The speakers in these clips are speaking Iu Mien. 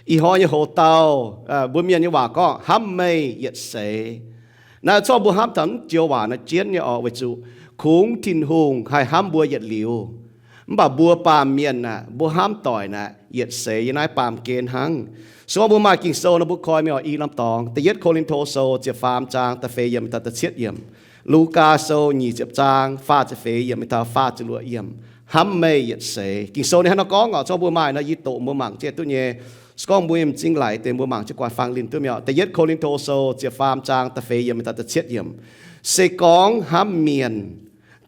Ih hnoi nyei hoc-dauh, mbuo mienh nyei waac gorngv, hnamv meih yietc seix. Naaiv corc mbuo hnamv taux mv joux waac naaiv jienv nyei oc, weic zuqc kungx Tin-Hungh haih hnamv mbuo yietc liuz. Mv baac mbuo baamh mienh aah, mbuo hnamv doic naaic yietc seix yiem naaiv baamh gen hnangv. Se gorngv mbuo maaih Ging-Sou nor, mbuo koi mingh oc, i norm dorngx, Da'yietv Ko^lin^to Sou ziepc faam zaang da'feix yiemc mingh taux da'cietv yiemc, Lugaa Sou nyic ziepc zaang faah ziepc feix yiemc mingh taux faah ziepc luoqc yiemc, hnamv meih yietc seix. Ging-Sou ninh hnangv naaiv gorngv oc, se gorngv mbuo maaih nor, yie doqc mbuo mangc jienv duqv nyei. Se gorngv mbuo m'zing laic deix, mbuo mangc jienv guaax fangx linh duqv mi'aqv. Da'yietv Ko^lin^to Sou ziepc faam zaang da'feix yiemc mingh taux da'cietv yiemc. Se gorngv hnamv mienh,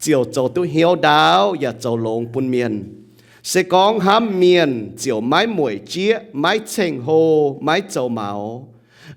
ziouc zoux duqv hnyouv ndaauv yaac zoux longx bun mienh. Se gorngv hnamv mienh, ziouc maiv mueic jieqv, maiv ceng-hlo, maiv zoux maux,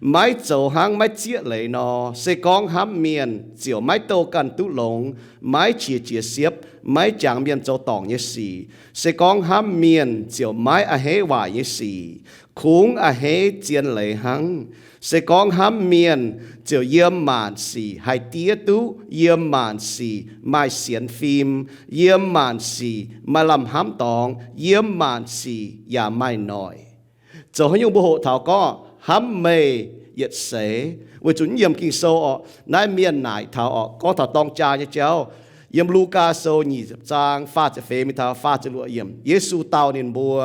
maiv zoux hnangv maiv zieqv leiz nor. Se gorngv hnamv mienh, ziouc maiv douh ganh duqv longx, maiv qiex jiez siepv, maiv jangx mienh zoux dorngc nyei sic. Se gorngv hnamv mienh, ziouc maiv a'hneiv waaic nyei sic, kungx a'hneiv zien leiz hnangv. Se gorngv hnamv mienh, ziouc yiem maanc sic haih diev duqv, yiem maanc sic maaih sienx fim, yiem maanc sic maaih lamh hnamv dorngx, yiem maanc sic yaac maaih noic. Zoux haaix nyungc mbuo hoqc taux gorngv hnamv meih yietc seix? Weic zuqc mv yiem Ging-Sou oc, naaiv mienh naaic taux oc, gorngv taux dorng jaa nyei jauv. Yiem Lugaa Sou nyic ziepc zaang faah ziepc feix mingh taux faah ziepc luoqc yiemc, Yesu dau ninh mbuo,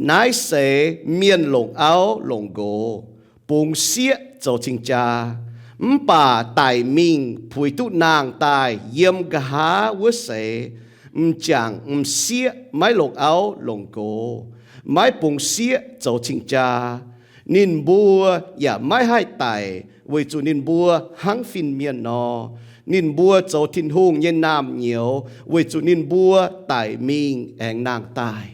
naaiv seix mienh longc auv longc nqox, bungx sieqv zoux cing-jaa, mv baac daic mingh puix duqv nangh daaih yiem nqa'haav wuov seix, m'jangc m'sieqv maiv longc auv longc nqox, maiv bungx sieqv zoux cing-jaa, ninh mbuo yaac maiv haih daic, weic zuqc ninh mbuo hnangv fin-mienh nor. Ninh mbuo zoux Tin-Hungh nyei naamh nyouz, weic zuqc ninh mbuo daic mingh aengx nangh daaih.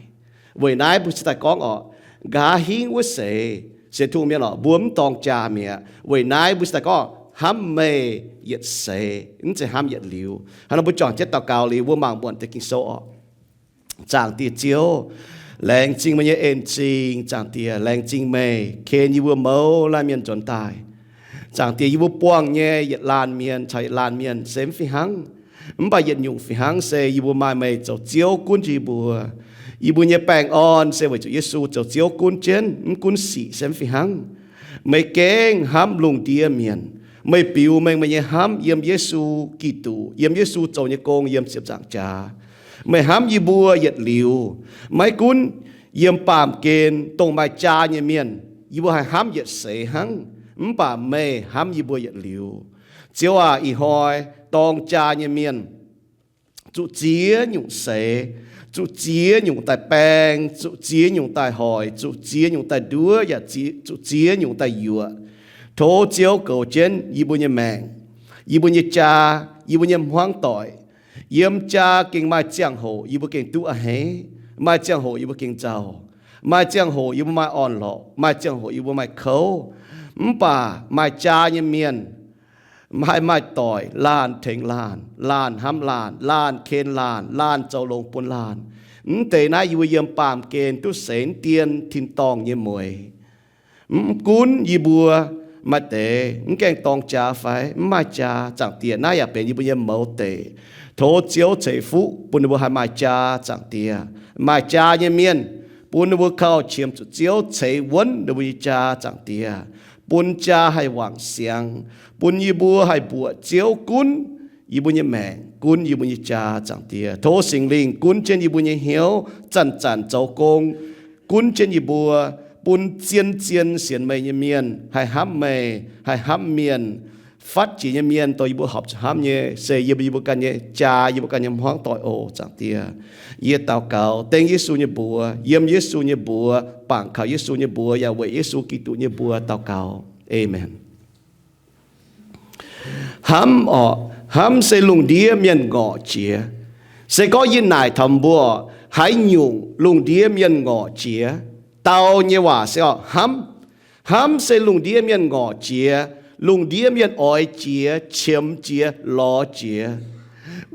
Weic naaiv mbuo cingx daaih gorngv oc, nqa'haav hingv wuov seix, sienx Tin-Hungh mienh oc, mbuo mv dorng jaa mi'aqv. Weic naaiv mbuo cingx daaih gorngv hnamv meih yietc seix, mv zeiz hnamv yietc liuz. Hnangv nor mbuo juangc jienv daux gaux liuz, mbuo mangc muonc deix Ging-Sou oc. Zaangc Diex Ziouv, laengz zingh meih nyei en-zingh. Zaangc Diex, laengz zingh meih ken yie mbuo mouz laanh mienh nzuonx daaih. Zaangc Diex, yie mbuo buangh nyei yietc laanh mienh caux yietc laanh mienh se mv fih hnangv, mv baac yietc nyungc fih hnangv se yie mbuo maaih meih zoux Ziouv gunv jienv yie mbuo. Yie mbuo nyei baengh orn se weic zuqc Yesu zoux Ziouv gunv jienv, mv gunv sic se mv fih hnangv. Meih gengh hnamv lungh ndiev mienh. Meih biux mengh meih nyei hnamv yiem Yesu Giduc, yiem Yesu zoux nyei gong yiem ziepc nzaangc jaax. Meih hnamv yie mbuo yietc liuz, maiv gunv yiem baamh gen dongh maaih jaa nyei mienh, yie mbuo haih hnamv yietc seix hnangv, mv baac meih hnamv yie mbuo yietc liuz. Ziouv aac, ih hnoi dorng jaa nyei mienh zuqc ziex nyungc seix, zuqc ziex nyungc daaih baeng, zuqc ziex nyungc daaih hoic, zuqc ziex nyungc daaih nduov, yaac zuqc ziex nyungc daaih yuoqc. Tov Ziouv goux jienv yie mbuo nyei maengc, yie mbuo nyei jaa, yie mbuo nyei hmuangv doic. Yiem jaa gengh maaih ziangh hoc yie mbuo gengh duqv a'hneiv, maaih ziangh hoc yie mbuo gengh nzauh, maaih ziangh hoc yie mbuo maaih orn-lorqc, maaih ziangh hoc yie mbuo maaih kouv. Mv baac maaih jaa nyei mienh haih maaih doic, laanh tengx laanh, laanh hnamv laanh, laanh ken laanh, laanh zoux longx bun laanh. Mv deix naaiv yie mbuo yiem baamh gen duqv seix dien tin-dorngh nyei mueiz. Mv gunv yie mbuo maaih deix mv gaengh dorng jaa fai mv maaih jaa, Zaangc Diex, naaiv yaac benx yie mbuo nyei mouz deic. Tov Ziouv ceix fuqv bun ninh mbuo haih maaih jaa, Zaangc Diex. Maaih jaa nyei mienh, bun ninh mbuo kaux qiemx zuqc Ziouv ceix wuonv ninh mbuo nyei jaa, Zaangc Diex. Bun jaa haih wangc siangx, bun yie mbuo haih mbuoqc Ziouv gunv yie mbuo nyei maengc, gunv yie mbuo nyei jaa, Zaangc Diex. Tov Singx Lingh gunv jienv yie mbuo nyei hnyouv zanc-zanc zoux gong, gunv jienv yie mbuo, bun zien-zien sienx meih nyei mienh haih hnamv meih, haih hnamv mienh. Fatv jiex nyei mienh dongh yie mbuo horpc zuqc hnamv nyei se yiem yie mbuo ganh nyei jaa, yie mbuo ganh nyei hmuangv doic oc, Zaangc Diex. Yie daux gaux dengv Yesu nyei mbuox, yiem Yesu nyei mbuox, bangc kaux Yesu nyei mbuox, yaac weic Yesu Giduc nyei mbuox daux gaux. Aamen. Hnamv orqc, hnamv se lungh ndiev mienh ngorc jiex. Se gorngv yie naaic taux mbuo, haaix nyungc lungh ndiev mienh ngorc jiex? Dau nyei waac se orqc, hnamv. Hnamv se lungh ndiev mienh ngorc jiex, lungh ndiev mienh oix jiex, qiemx jiex, lorz jiex.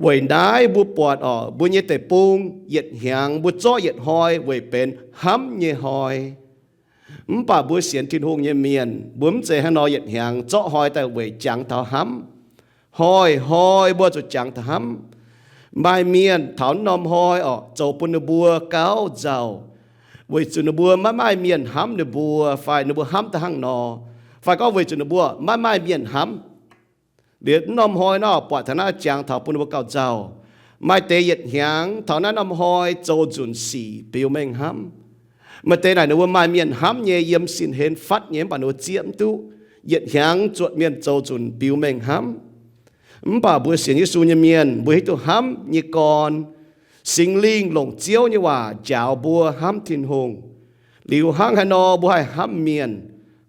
Weic naaiv mbuo buatc orqc, mbuo nyei deic-bung yietc hnyangx mbuo zorqv yietc hnoi weic benx hnamv nyei hnoi. Mv baac mbuo sienx Tin-Hungh nyei mienh, mbuo mv zeiz hnangv nor yietc hnyangx zorqv hnoi daaih weic jangx taux hnamv. Hnoi-hnoi mbuo zuqc jangx taux hnamv. Maaih mienh taux norm hnoi orqc, zoux bun ninh mbuo gauh nzauh. weic zuqc ninh mbuo maiv maaih mienh hnamv ninh mbuo, fai ninh mbuo hnamv daaih hnangv nor, fai gorngv weic zuqc ninh mbuo maiv maaih mienh hnamv. Liuz norm hnoi nor buatc taux naaiv jangx taux bun ninh mbuo gauh nzauh. Maaih deix yietc hnyangx taux naaiv norm hnoi zoux nzunc sic biux mengh hnamv. Maaih deix naaic ninh mbuo maaih mienh hnamv nyei, yiem sin hlen fatv nyei, mv baac ninh mbuo zieqv mv duqv. Yietc hnyangx zuotc mienh zoux nzunc biux mengh hnamv. Mv baac mbuo sienx Yesu nyei mienh, mbuo hiuv duqv hnamv nyei gorn, Singx Lingh longc Ziouv nyei waac njaaux mbuo hnamv Tin-Hungh. Liuz hnangv haaix nor mbuo haih hnamv mienh?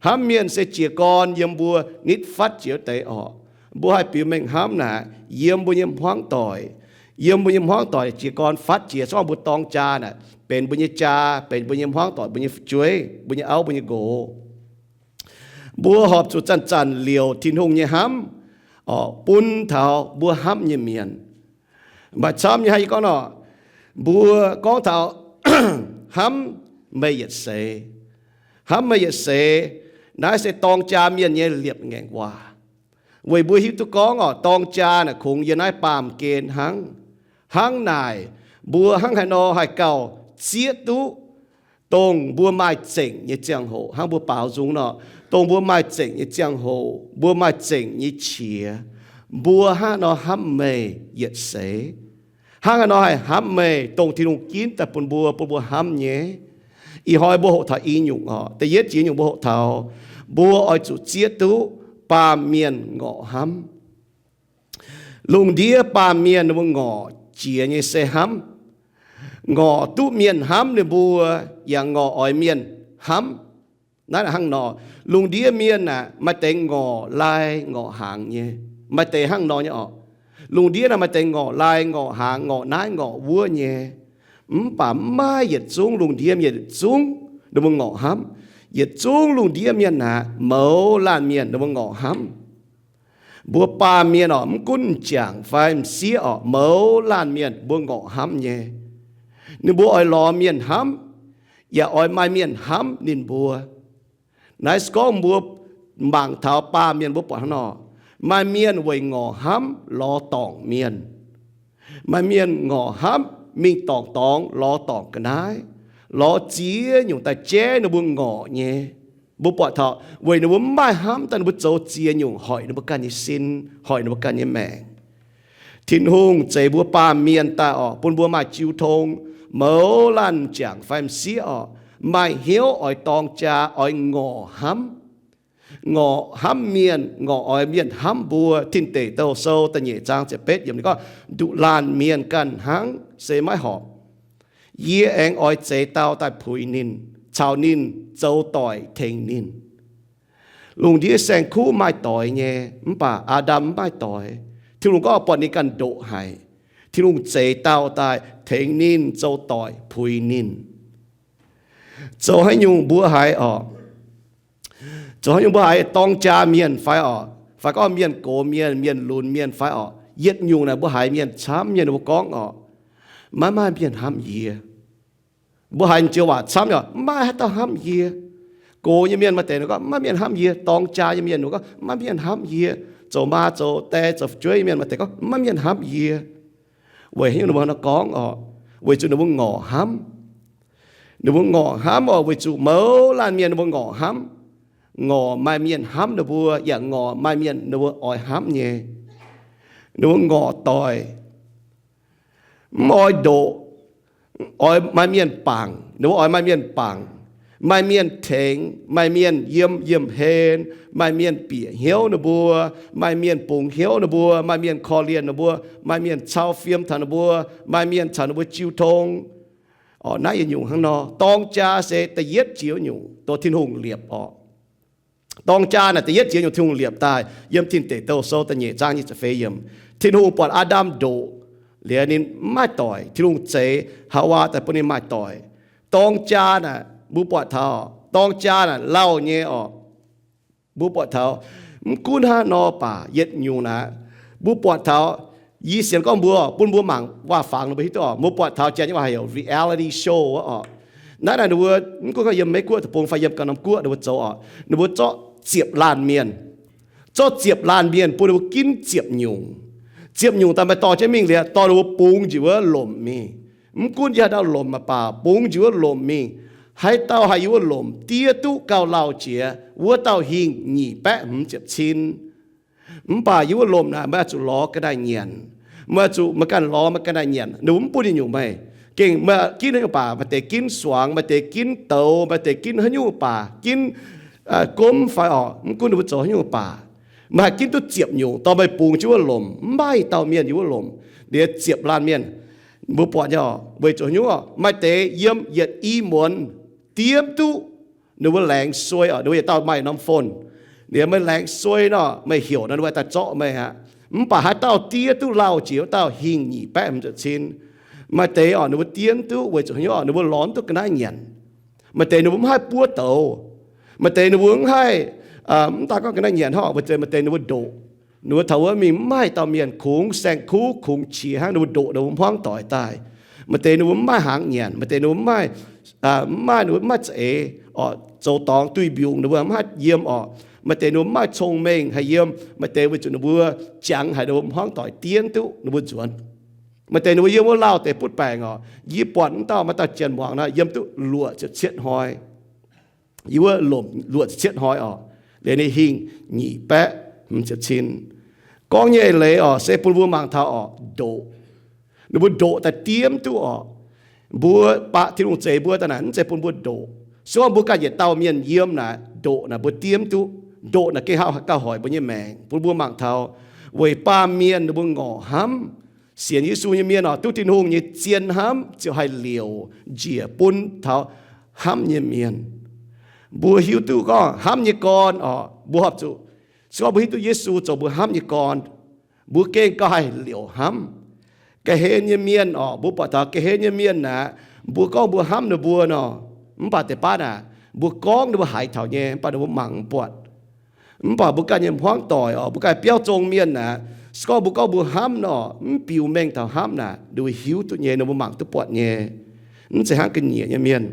Hnamv mienh se jiez gorn yiem mbuo nitv fatv jiex wuov deix orqc. Mbuo haih biux mengh hnamv naaic yiem mbuo nyei hmuangv doic. Yiem mbuo nyei hmuangv doic jiez gorn fatv jiex, se gorngv mbuo dorng jaa naaic, benx mbuo nyei jaa, benx mbuo nyei hmuangv doic, mbuo nyei fu'jueiv, mbuo nyei auv, mbuo nyei nqox. Mbuo horpc zuqc zanc-zanc liouc Tin-Hungh nyei hnamv, orqc, bun taux mbuo hnamv nyei mienh. Maaih camv nyei hnangv yie gorngv nor, mbuo gorngv taux hnamv meih yietc seix. Hnamv meih yietc seix, naaiv se dorng jaa mienh nyei liepc ngaengc waac. Weic mbuo hiuv duqv gorngv orqc, dorng jaa naaic kungx yiem naaiv baamh gen hnangv. Hnangv naaic, mbuo hnangv haaix nor haih gauh zieqv duqv dongh mbuo maaih zengc nyei ziangh hoc, hnangv mbuo baaux nzung nor, dongh mbuo maaih zengc nyei ziangh hoc, mbuo maaih zengc nyei qiex, mbuo hnangv nor hnamv meih yietc seix. Hnangv haaix nor haih hnamv meih, dongh Tin-Hungh ginv daaih bun mbuo, bun mbuo hnamv nyei? Ih hnoi mbuo hoqc taux i nyungc orqc. Da'yietv jiex nyungc mbuo hoqc taux, mbuo oix zuqc zieqv duqv baamh mienh ngorc hnamv. Lungh ndiev baamh mienh ninh mbuo ngorc jiex nyei se hnamv. Ngorc duqv mienh hnamv ninh mbuo, yaac ngorc oix mienh hnamv. Naaiv hnangv nor, lungh ndiev mienh aeqv, maaih deix ngorc lai ngorc hnaangx nyei. Maaih deix hnangv nor nyei orqc. Lungh ndiev naaiv maaih deix ngorc lai ngorc hnaangx, ngorc naaiv ngorc wuov nyei. Mv baac mv maaih yietc zungv lungh ndiev mienh yietc zungv ninh mbuo ngorc hnamv. Yietc zungv lungh ndiev mienh aeqv, mouz laanh mienh ninh mbuo ngorc hnamv. Mbuo baamh mienh orqc, mv gunv m'jangc fai m'sieqv orqc, mouz laanh mienh mbuo ngorc hnamv nyei. Ninh mbuo oix lorz mienh hnamv, yaac oix maaih mienh hnamv ninh mbuo. Naaiv se gorngv mbuo mangc taux baamh mienh mbuo buatc hnangv nor, maaih mienh weic ngorc hnamv lorz dorngc mienh. Maaih mienh ngorc hnamv mingh dorngc dorngx, lorz dorngc ga'naaiv, lorz ziex nyungc daaih jaiv ninh mbuo ngorc nyei. Mbuo buatc taux weic ninh mbuo mv maaih hnamv daaih ninh mbuo zoux ziex nyungc hoic ninh mbuo ganh nyei sin, hoic ninh mbuo ganh nyei maengc. Tin-Hungh zeix mbuo baamh mienh daaih orqc, bun mbuo maaih jiu tong, mouz laanh m'jangc fai m'sieqv orqc, maaih hnyouv oix dorng jaa, oix ngorc hnamv. Ngorc hnamv mienh, ngorc oix mienh hnamv mbuo. Tin Deic Douh Sou da'nyeic zaang ziepc betv yiemc ninh gorngv, nduqc laanh mienh ganh hnangv se maiv horpc. Yie aengx oix zeix dauh daaih puix ninh, caux ninh zoux doic tengx ninh. Lungh ndiev saeng-kuv maaih doix nyei, mv baac Aa^ndam mv maaih doix. Tin-Hungh gorngv buatc ninh ganh ndoqc haic. Tin-Hungh zeix dauh daaih tengx ninh, zoux doic puix ninh. Zoux haaix nyungc mbuo haiz orqc? Zoux haaix nyungc mbuo haiz dorng jaa mienh fai orqc? Fai gorngv mienh gox mienh, mienh lunx mienh fai orqc? Yietc nyungc naaic mbuo haiz mienh camv mienh mbuo gorngv orqc, maiv maaih mienh hnamv yie. Mbuo haiz joux waac camv nyei, maiv maaih haaix dauh hnamv yie. Gox nyei mienh maaih deix ninh gorngv maiv maaih mienh hnamv yie. Dorng jaa nyei mienh ninh gorngv maiv maaih mienh hnamv yie. Zoux maa zoux die zoux fu'jueiv nyei mienh maaih deix gorngv maiv maaih mienh hnamv yie. Weic haaix nyungc ninh mbuo nor gorngv orqc? Weic zuqc ninh mbuo ngorc hnamv. Ninh mbuo ngorc hnamv orqc, weic zuqc mouz laanh mienh ninh mbuo ngorc hnamv. Ngorc maaih mienh hnamv ninh mbuo, yaac ngorc maaih mienh ninh mbuo oix hnamv nyei. Ninh mbuo ngorc doic, mv oix ndoqc, oix maaih mienh bangc. Ninh mbuo oix maaih mienh bangc, maaih mienh tengx, maaih mienh yiem yiemh hlen, maaih mienh bieqc hnyouv ninh mbuo, maaih mienh bungx hnyouv ninh mbuo, maaih mienh korv-lienh ninh mbuo, maaih mienh cau fiem taux ninh mbuo, maaih mienh caux ninh mbuo jiu tong. Orqc, naaiv yietc nyungc hnangv nor. Dorng jaa se da'yietv jiex nyungc, dongh Tin-Hungh liepc orqc. Dorng jaa naaic da'yietv jiex nyungc Tin-Hungh liepc daaih yiem Tin Deic Douh Sou da'nyeic zaang nyic ziepc feix yiemc. Tin-Hungh buatc Aa^ndam ndoqc liuz ninh mv maaih doic, Tin-Hungh zeix Haawaa daaih bun ninh maaih doic. Dorng jaa naaic mbuo buatc taux, dorng jaa naaic lauh nyei orqc. Mbuo buatc taux, mv gunv hnangv nor baac yietc nyungc naaic, mbuo buatc taux, yie sienx gorngv mbuo, bun mbuo mangc waac-fangx ninh mbuo hiuv duqv orqc, mbuo buatc taux janx nyei waac heuc reality show orqc. Naaiv naaic ninh mbuo mv gunv gorngv yiem Meiv-Guoqv deic-bung fai yiem ganh norm guoqv ninh mbuo zoux orqc, ninh mbuo zorqv ziepc laanh mienh, zorqv ziepc laanh mienh bun ninh mbuo ginv ziepc nyungc. Ziepc nyungc daaih maaih dorh jienv mingh liuz, dorh ninh mbuo bungx njiec wuov lomc mingh. Mv gunv yie haaix dauh lomc mv baac bungx njiec wuov lomc mingh, Haaix dauh haih yiem wuov lomc diev duqv gauh lauh jiex, wuov dauh hingh nyic baeqv hmz ziepc cin. Mv baac yiem wuov lomc naaic meih oix zuqc lorz ga'naaiv nyanc. Meih oix zuqc, meih ganh lorz meih ga'naaiv nyanc, ninh mbuo mv bun yietc nyungc meih. Gengh meih ginv haaix nyungc baac, maaih deix ginv suangx, maaih deix ginv douz, maaih deix ginv haaix nyungc baac, ginv, aa, gomv fai orqc, mv gunv ninh mbuo zoux haaix nyungc baac, meih haih ginv duqv ziepc nyungc dorh meih bungx jienv wuov lomc. Mv maaih dauh mienh yiem wuov lomc liuz ziepc laanh mienh. Mbuo buatc nyei orqc, weic zuqc haaix nyungc orqc, maaih deix yiem yietc i muonz diemv duqv ninh mbuo laengz suei orqc. Ninh mbuo yietc dauh maaih norm phone, liuz meih laengz suei nor, meih heuc nor, ninh mbuo daaih zorqv meih aqv. Mv baac haaix dauh diev duqv lauh jiex, wuov dauh hingh nyic baeqv hmz ziepc cin. Maaih deix orqc, ninh mbuo diemv duqv weic zuqc haaix nyungc orqc, ninh mbuo lorz mv duqv ga'naaiv nyanc. Maaih deix ninh mbuo mv haih buov douz. Maaih deix ninh mbuo mv haih, mv daaih gorngv ga'naaiv nyanc hnangv, maaih deix ninh mbuo ndoqc. Ninh mbuo taux wuov mingh mv maaih dauh mienh, kungx saeng-kuv kungx qiex hnangv, ninh mbuo ndoqc ninh mbuo hmuangv doic daaih. Maaih deix ninh mbuo mv maaih hnaangx nyanc, maaih deix ninh mbuo mv maaih, mv maaih, ninh mbuo mv maaih za'eix orqc, zoux dorngx duih mbiungc ninh mbuo mv haih yiem orqc. Maaih deix ninh mbuo mv maaih cong-mengh haih yiem, maaih deix weic zuqc ninh mbuo jangx haic ninh mbuo hmuangv doic diemv duqv ninh mbuo nzuonx. Maaih deix ninh mbuo yiem wuov lauh deix butv baengc orqc. Yie buatc mv dauh maaih dauh janx muangx nor, yiem duqv luoqc ziepc cietv hnoi. Yiem wuov lomc luoqc ziepc cietv hnoi orqc, liuz ninh hingh nyic baeqv hmz ziepc cin. Gorngv nyei eix leiz orqc, se bun mbuo mangc taux orqc, ndoqc. Ninh mbuo ndoqc daaih diemv duqv orqc. Mbuo baqv Tin-Hungh zeix mbuo daaih naaic, mv zeiz bun mbuo ndoqc. Se gorngv mbuo ganh yietc dauh mienh yiem naaic, ndoqc naaic mbuo diemv duqv. Ndoqc naaic gengh haih gauh hoic mbuo nyei maengc. Bun mbuo mangc taux weic baamh mienh ninh mbuo ngorc hnamv. Sienx Yesu nyei mienh orqc, duqv Tin-Hungh nyei zien hnamv ziouc haih liouc njiec bun taux hnamv nyei mienh. Mbuo hiuv duqv gorngv hnamv nyei gorn orqc, mbuo horpc zuqc, se gorngv mbuo hiuv duqv Yesu zoux mbuo hnamv nyei gorn, mbuo gengh gauh haih liouc hnamv. Ga'hlen nyei mienh orqc, mbuo buatc taux ga'hlen nyei mienh naaic, mbuo gorngv mbuo hnamv ninh mbuo nor, mv baac deix baav naaic, mbuo gorngv ninh mbuo haiz taux nyei, mv baac ninh mbuo mangc mv buatc. Mv baac mbuo ganh nyei hmuangv doic orqc, mbuo ganh biauv zong mienh aeqv, se gorngv mbuo gorngv mbuo hnamv nor, mv biux mengh taux hnamv naaic, ninh mbuo hiuv duqv nyei, ninh mbuo mangc duqv buatc nyei. Mv zeiz hnangv ga'nyiec nyei mienh.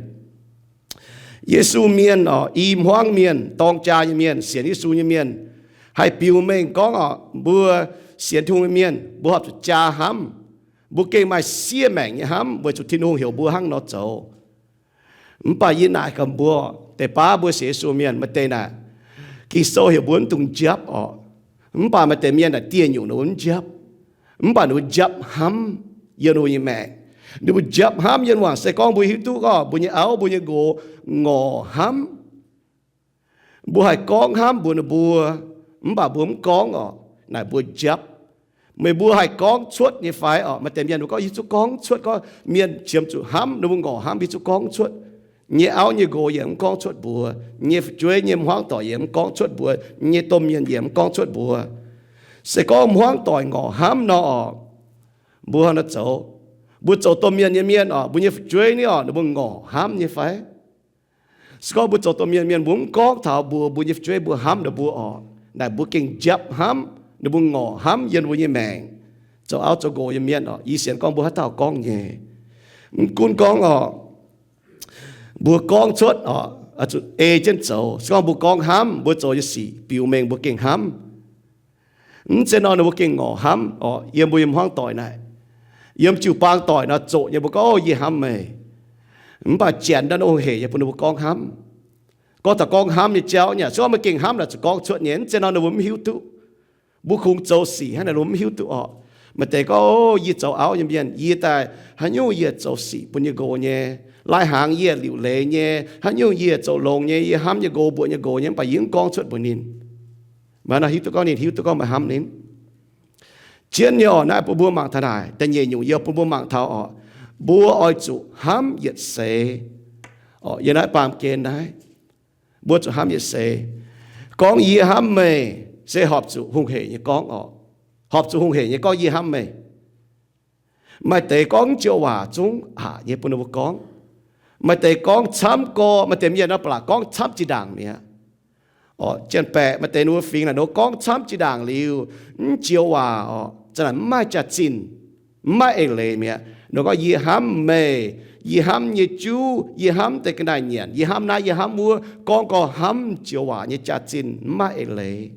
Yesu mienh orqc, i hmuangv mienh, dorng jaa nyei mienh, sienx Yesu nyei mienh, haih biux mengh gorngv orqc, mbuo sienx Tin-Hungh nyei mienh, mbuo horpc zuqc jaa hnamv. Mbuo gengh maaih siev maengc nyei hnamv weic zuqc Tin-Hungh heuc mbuo hnangv nor zoux. Mv baac yie naaic gaax mbuo, deix baav mbuo sienx Yesu mienh maaih deix naaic, Ging-Sou heuc mbuo mv dungx njapv orqc. Mv baac maaih deix mienh naaic dieh nyungc ninh mbuo mv njapv. Mv baac ninh mbuo njapv hnamv yiem ninh mbuo nyei maengc. Ninh mbuo njapv hnamv yiem wangc se gorngv mbuo hiuv duqv gorngv mbuo nyei auv, mbuo nyei nqox ngorc hnamv. Mbuo haih gorngv hnamv mbuox ninh mbuo, mv baac mbuo mv gorngv orqc, naaic mbuo njapv. Meih mbuo haih gorngv cuotv nyei fai orqc? Maaih deix mienh mbuo gorngv, Yie hiuv duqv gorngv cuotv, gorngv mienh qiemx zuqc hnamv, ninh mbuo ngorc hnamv, yie hiuv duqv gorngv cuotv. Nyei auv nyei nqox yaac mv gorngv cuotv mbuox, nyei fu'jueiv nyei hmuangv doic yaac mv gorngv cuotv mbuox, nyei domh mienh yaac mv gorngv cuotv mbuox. Se gorngv hmuangv doic ngorc hnamv nor orqc, mbuo hnangv naaiv zoux. Mbuo zoux domh mienh nyei mienh orqc, mbuo nyei fu'jueiv ni orqc, ninh mbuo ngorc hnamv nyei fai? Se gorngv mbuo zoux domh mienh mienh, mbuo mv gorngv taux mbuox mbuo nyei fu'jueiv mbuo hnamv ninh mbuo orqc, naaic mbuo gengh njapv hnamv, ninh mbuo ngorc hnamv yiem mbuo nyei maengc. Zoux auv zoux nqox nyei mienh orqc, yie sienx gorngv mbuo haaix dauh gorngv nyei. Mv gunv gorngv orqc, mbuo gorngv cuotv orqc, zuqc ei jienv zoux. Se gorngv mbuo gorngv hnamv, mbuo zoux nyei sic biux mengh mbuo gengh hnamv. Mv zeiz nor ninh mbuo gengh ngorc hnamv orqc, yiem mbuo nyei hmuangv doic naaic, yiem jiu-baang doic nor zoqc nyei mbuo gorngv, Yie hnamv meih. Mv baac janx ndau hungh hec nyei bun ninh mbuo gorngv hnamv. Gorngv taux gorngv hnamv nyei jauv nyei, se gorngv meih gengh hnamv naaic zuqc gorngv cuotv nyei. Mv zeiz nor ninh mbuo mv hiuv duqv. Mbuo kungx zoux sic hnangv naaic ninh mbuo mv hiuv duqv orqc. Maaih deix gorngv, Yie zoux auv nyei mienh, yie daaih haaix nyungc yie zoux sic bun yie nqox nyei. Lai-hnaangx yie liuc leiz nyei, haaix nyungc yie zoux longx nyei, yie hnamv yie nqox, mbuoqc yie nqox nyei, mv baac yie mv gorngv cuotv mbuox ninh. Mv baac naaiv hiuv duqv gorngv ninh hiuv duqv gorngv meih hnamv ninh. Jienv nyei orqc, naaiv bun mbuo mangc taux naaic, da'nyeic nyungc yie bun mbuo mangc taux orqc, mbuo oix zuqc hnamv yietc seix. Orqc, yiem naaiv baamh gen naaiv, mbuo zuqc hnamv yietc seix. Gorngv yie hnamv meih se horpc zuqc hungh hec nyei gorngv orqc. Horpc zuqc hungh hec nyei gorngv yie hnamv meih. Maaih deix gorngv joux waac zungv aqc nyei bun ninh mbuo gorngv. Maaih deix gorngv camv gorx, maaih deix mienh nor ba'laqc gorngv camv jiex ndaangc mi'aqv. Orqc, janx-baeqc maaih deix ninh mbuo fingx naaic, ninh mbuo gorngv camv jiex ndaangc liuz, mv joux waac orqc, za'naaic mv maaih jaax-zinh, mv maaih eix leiz mi'aqv. Ninh gorngv, Yie hnamv meih, yie hnamv nyei juv, yie hnamv deix ga'naaiv nyanc, yie hnamv naaiv, yie hnamv wuov, gorngv gau hnamv joux waac nyei jaax-zinh, mv maaih eix leiz.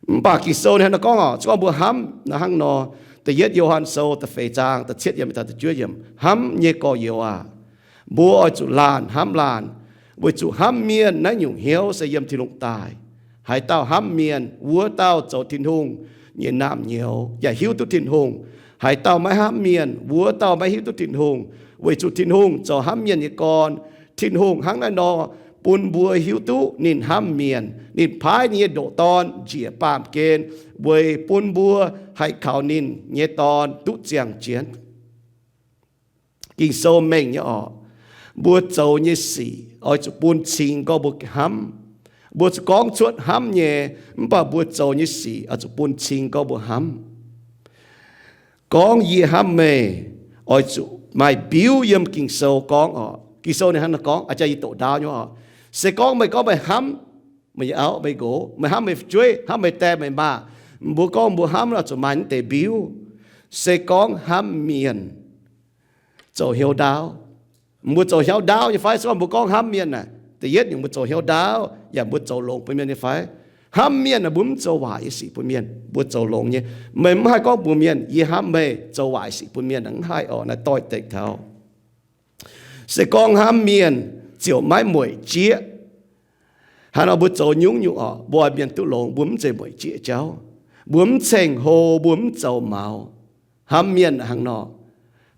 Mv baac Ging-Sou ninh hnangv nor gorngv orqc, se gorngv mbuo hnamv naaiv hnangv nor, da'yietv Yo^han Sou da'feix zaang da'cietv yiemc, da'juov yiemc, Hnamv nyei gorx-youz aah! Mbuo oix zuqc laanh hnamv laanh, weic zuqc hnamv mienh naaiv nyungc hnyouv se yiem Tin-Hungh daaih. Haaix dauh hnamv mienh, wuov dauh zoux Tin-Hungh nyei naamh nyouz yaac hiuv duqv Tin-Hungh. Haaix dauh maiv hnamv mienh, wuov dauh maiv hiuv duqv Tin-Hungh, weic zuqc Tin-Hungh zoux hnamv mienh nyei gorn. Tin-Hungh hnangv naaiv nor bun mbuo hiuv duqv ninh hnamv mienh. Ninh paaiv ninh nyei ndoqc Dorn njiec baamh gen weic bun mbuo haih kaux ninh nyei Dorn duqv ziangh jienv. Ging-Sou mengh nyei orqc, mbuo zoux nyei sic oix zuqc bun cing gorngv mbuo hnamv. Mbuo zuqc gorngv cuotv hnamv nyei, mv baac mbuo zoux nyei sic oix zuqc bun cing gorngv mbuo hnamv. Gorngv yie hnamv meih, oix zuqc maaih mbiuv yiem Ging-Sou gorngv orqc. Ging-Sou ninh hnangv naaiv gorngv, a'jang yie doqc ndaauv nyei orqc. Se gorngv meih gorngv meih hnamv meih nyei auv, meih nqox, meih hnamv meih fu'jueiv, hnamv meih die meih maa, mbuo gorngv mbuo hnamv oix zuqc maaih naaiv deix mbiuv. Se gorngv hnamv mienh, zoux hnyouv ndaauv. Mbuo zoux hnyouv ndaauv nyei fai? Se gorngv mbuo gorngv hnamv mienh naaic, da'yietv nyungc mbuo zoux hnyouv ndaauv yaac mbuo zoux longx bun mienh nyei fai? Hnamv mienh naaic mbuo mv zoux waaic nyei sic bun mienh, mbuo zoux longx nyei. Meih mv haih gorngv mbuox mienh, yie hnamv meih, zoux waaic sic bun mienh, mv haih orqc. Naaiv doix-dekc taux se gorngv hnamv mienh ziouc maiv mueic jieqv. Hnangv nor mbuo zoux nyungc-nyungc orqc, mbuo oix mienh duqv longx, mbuo mv zeiz mueic jieqv jauv. Mbuo mv ceng-hlo, mbuo mv zoux maux. Hnamv mienh hnangv nor.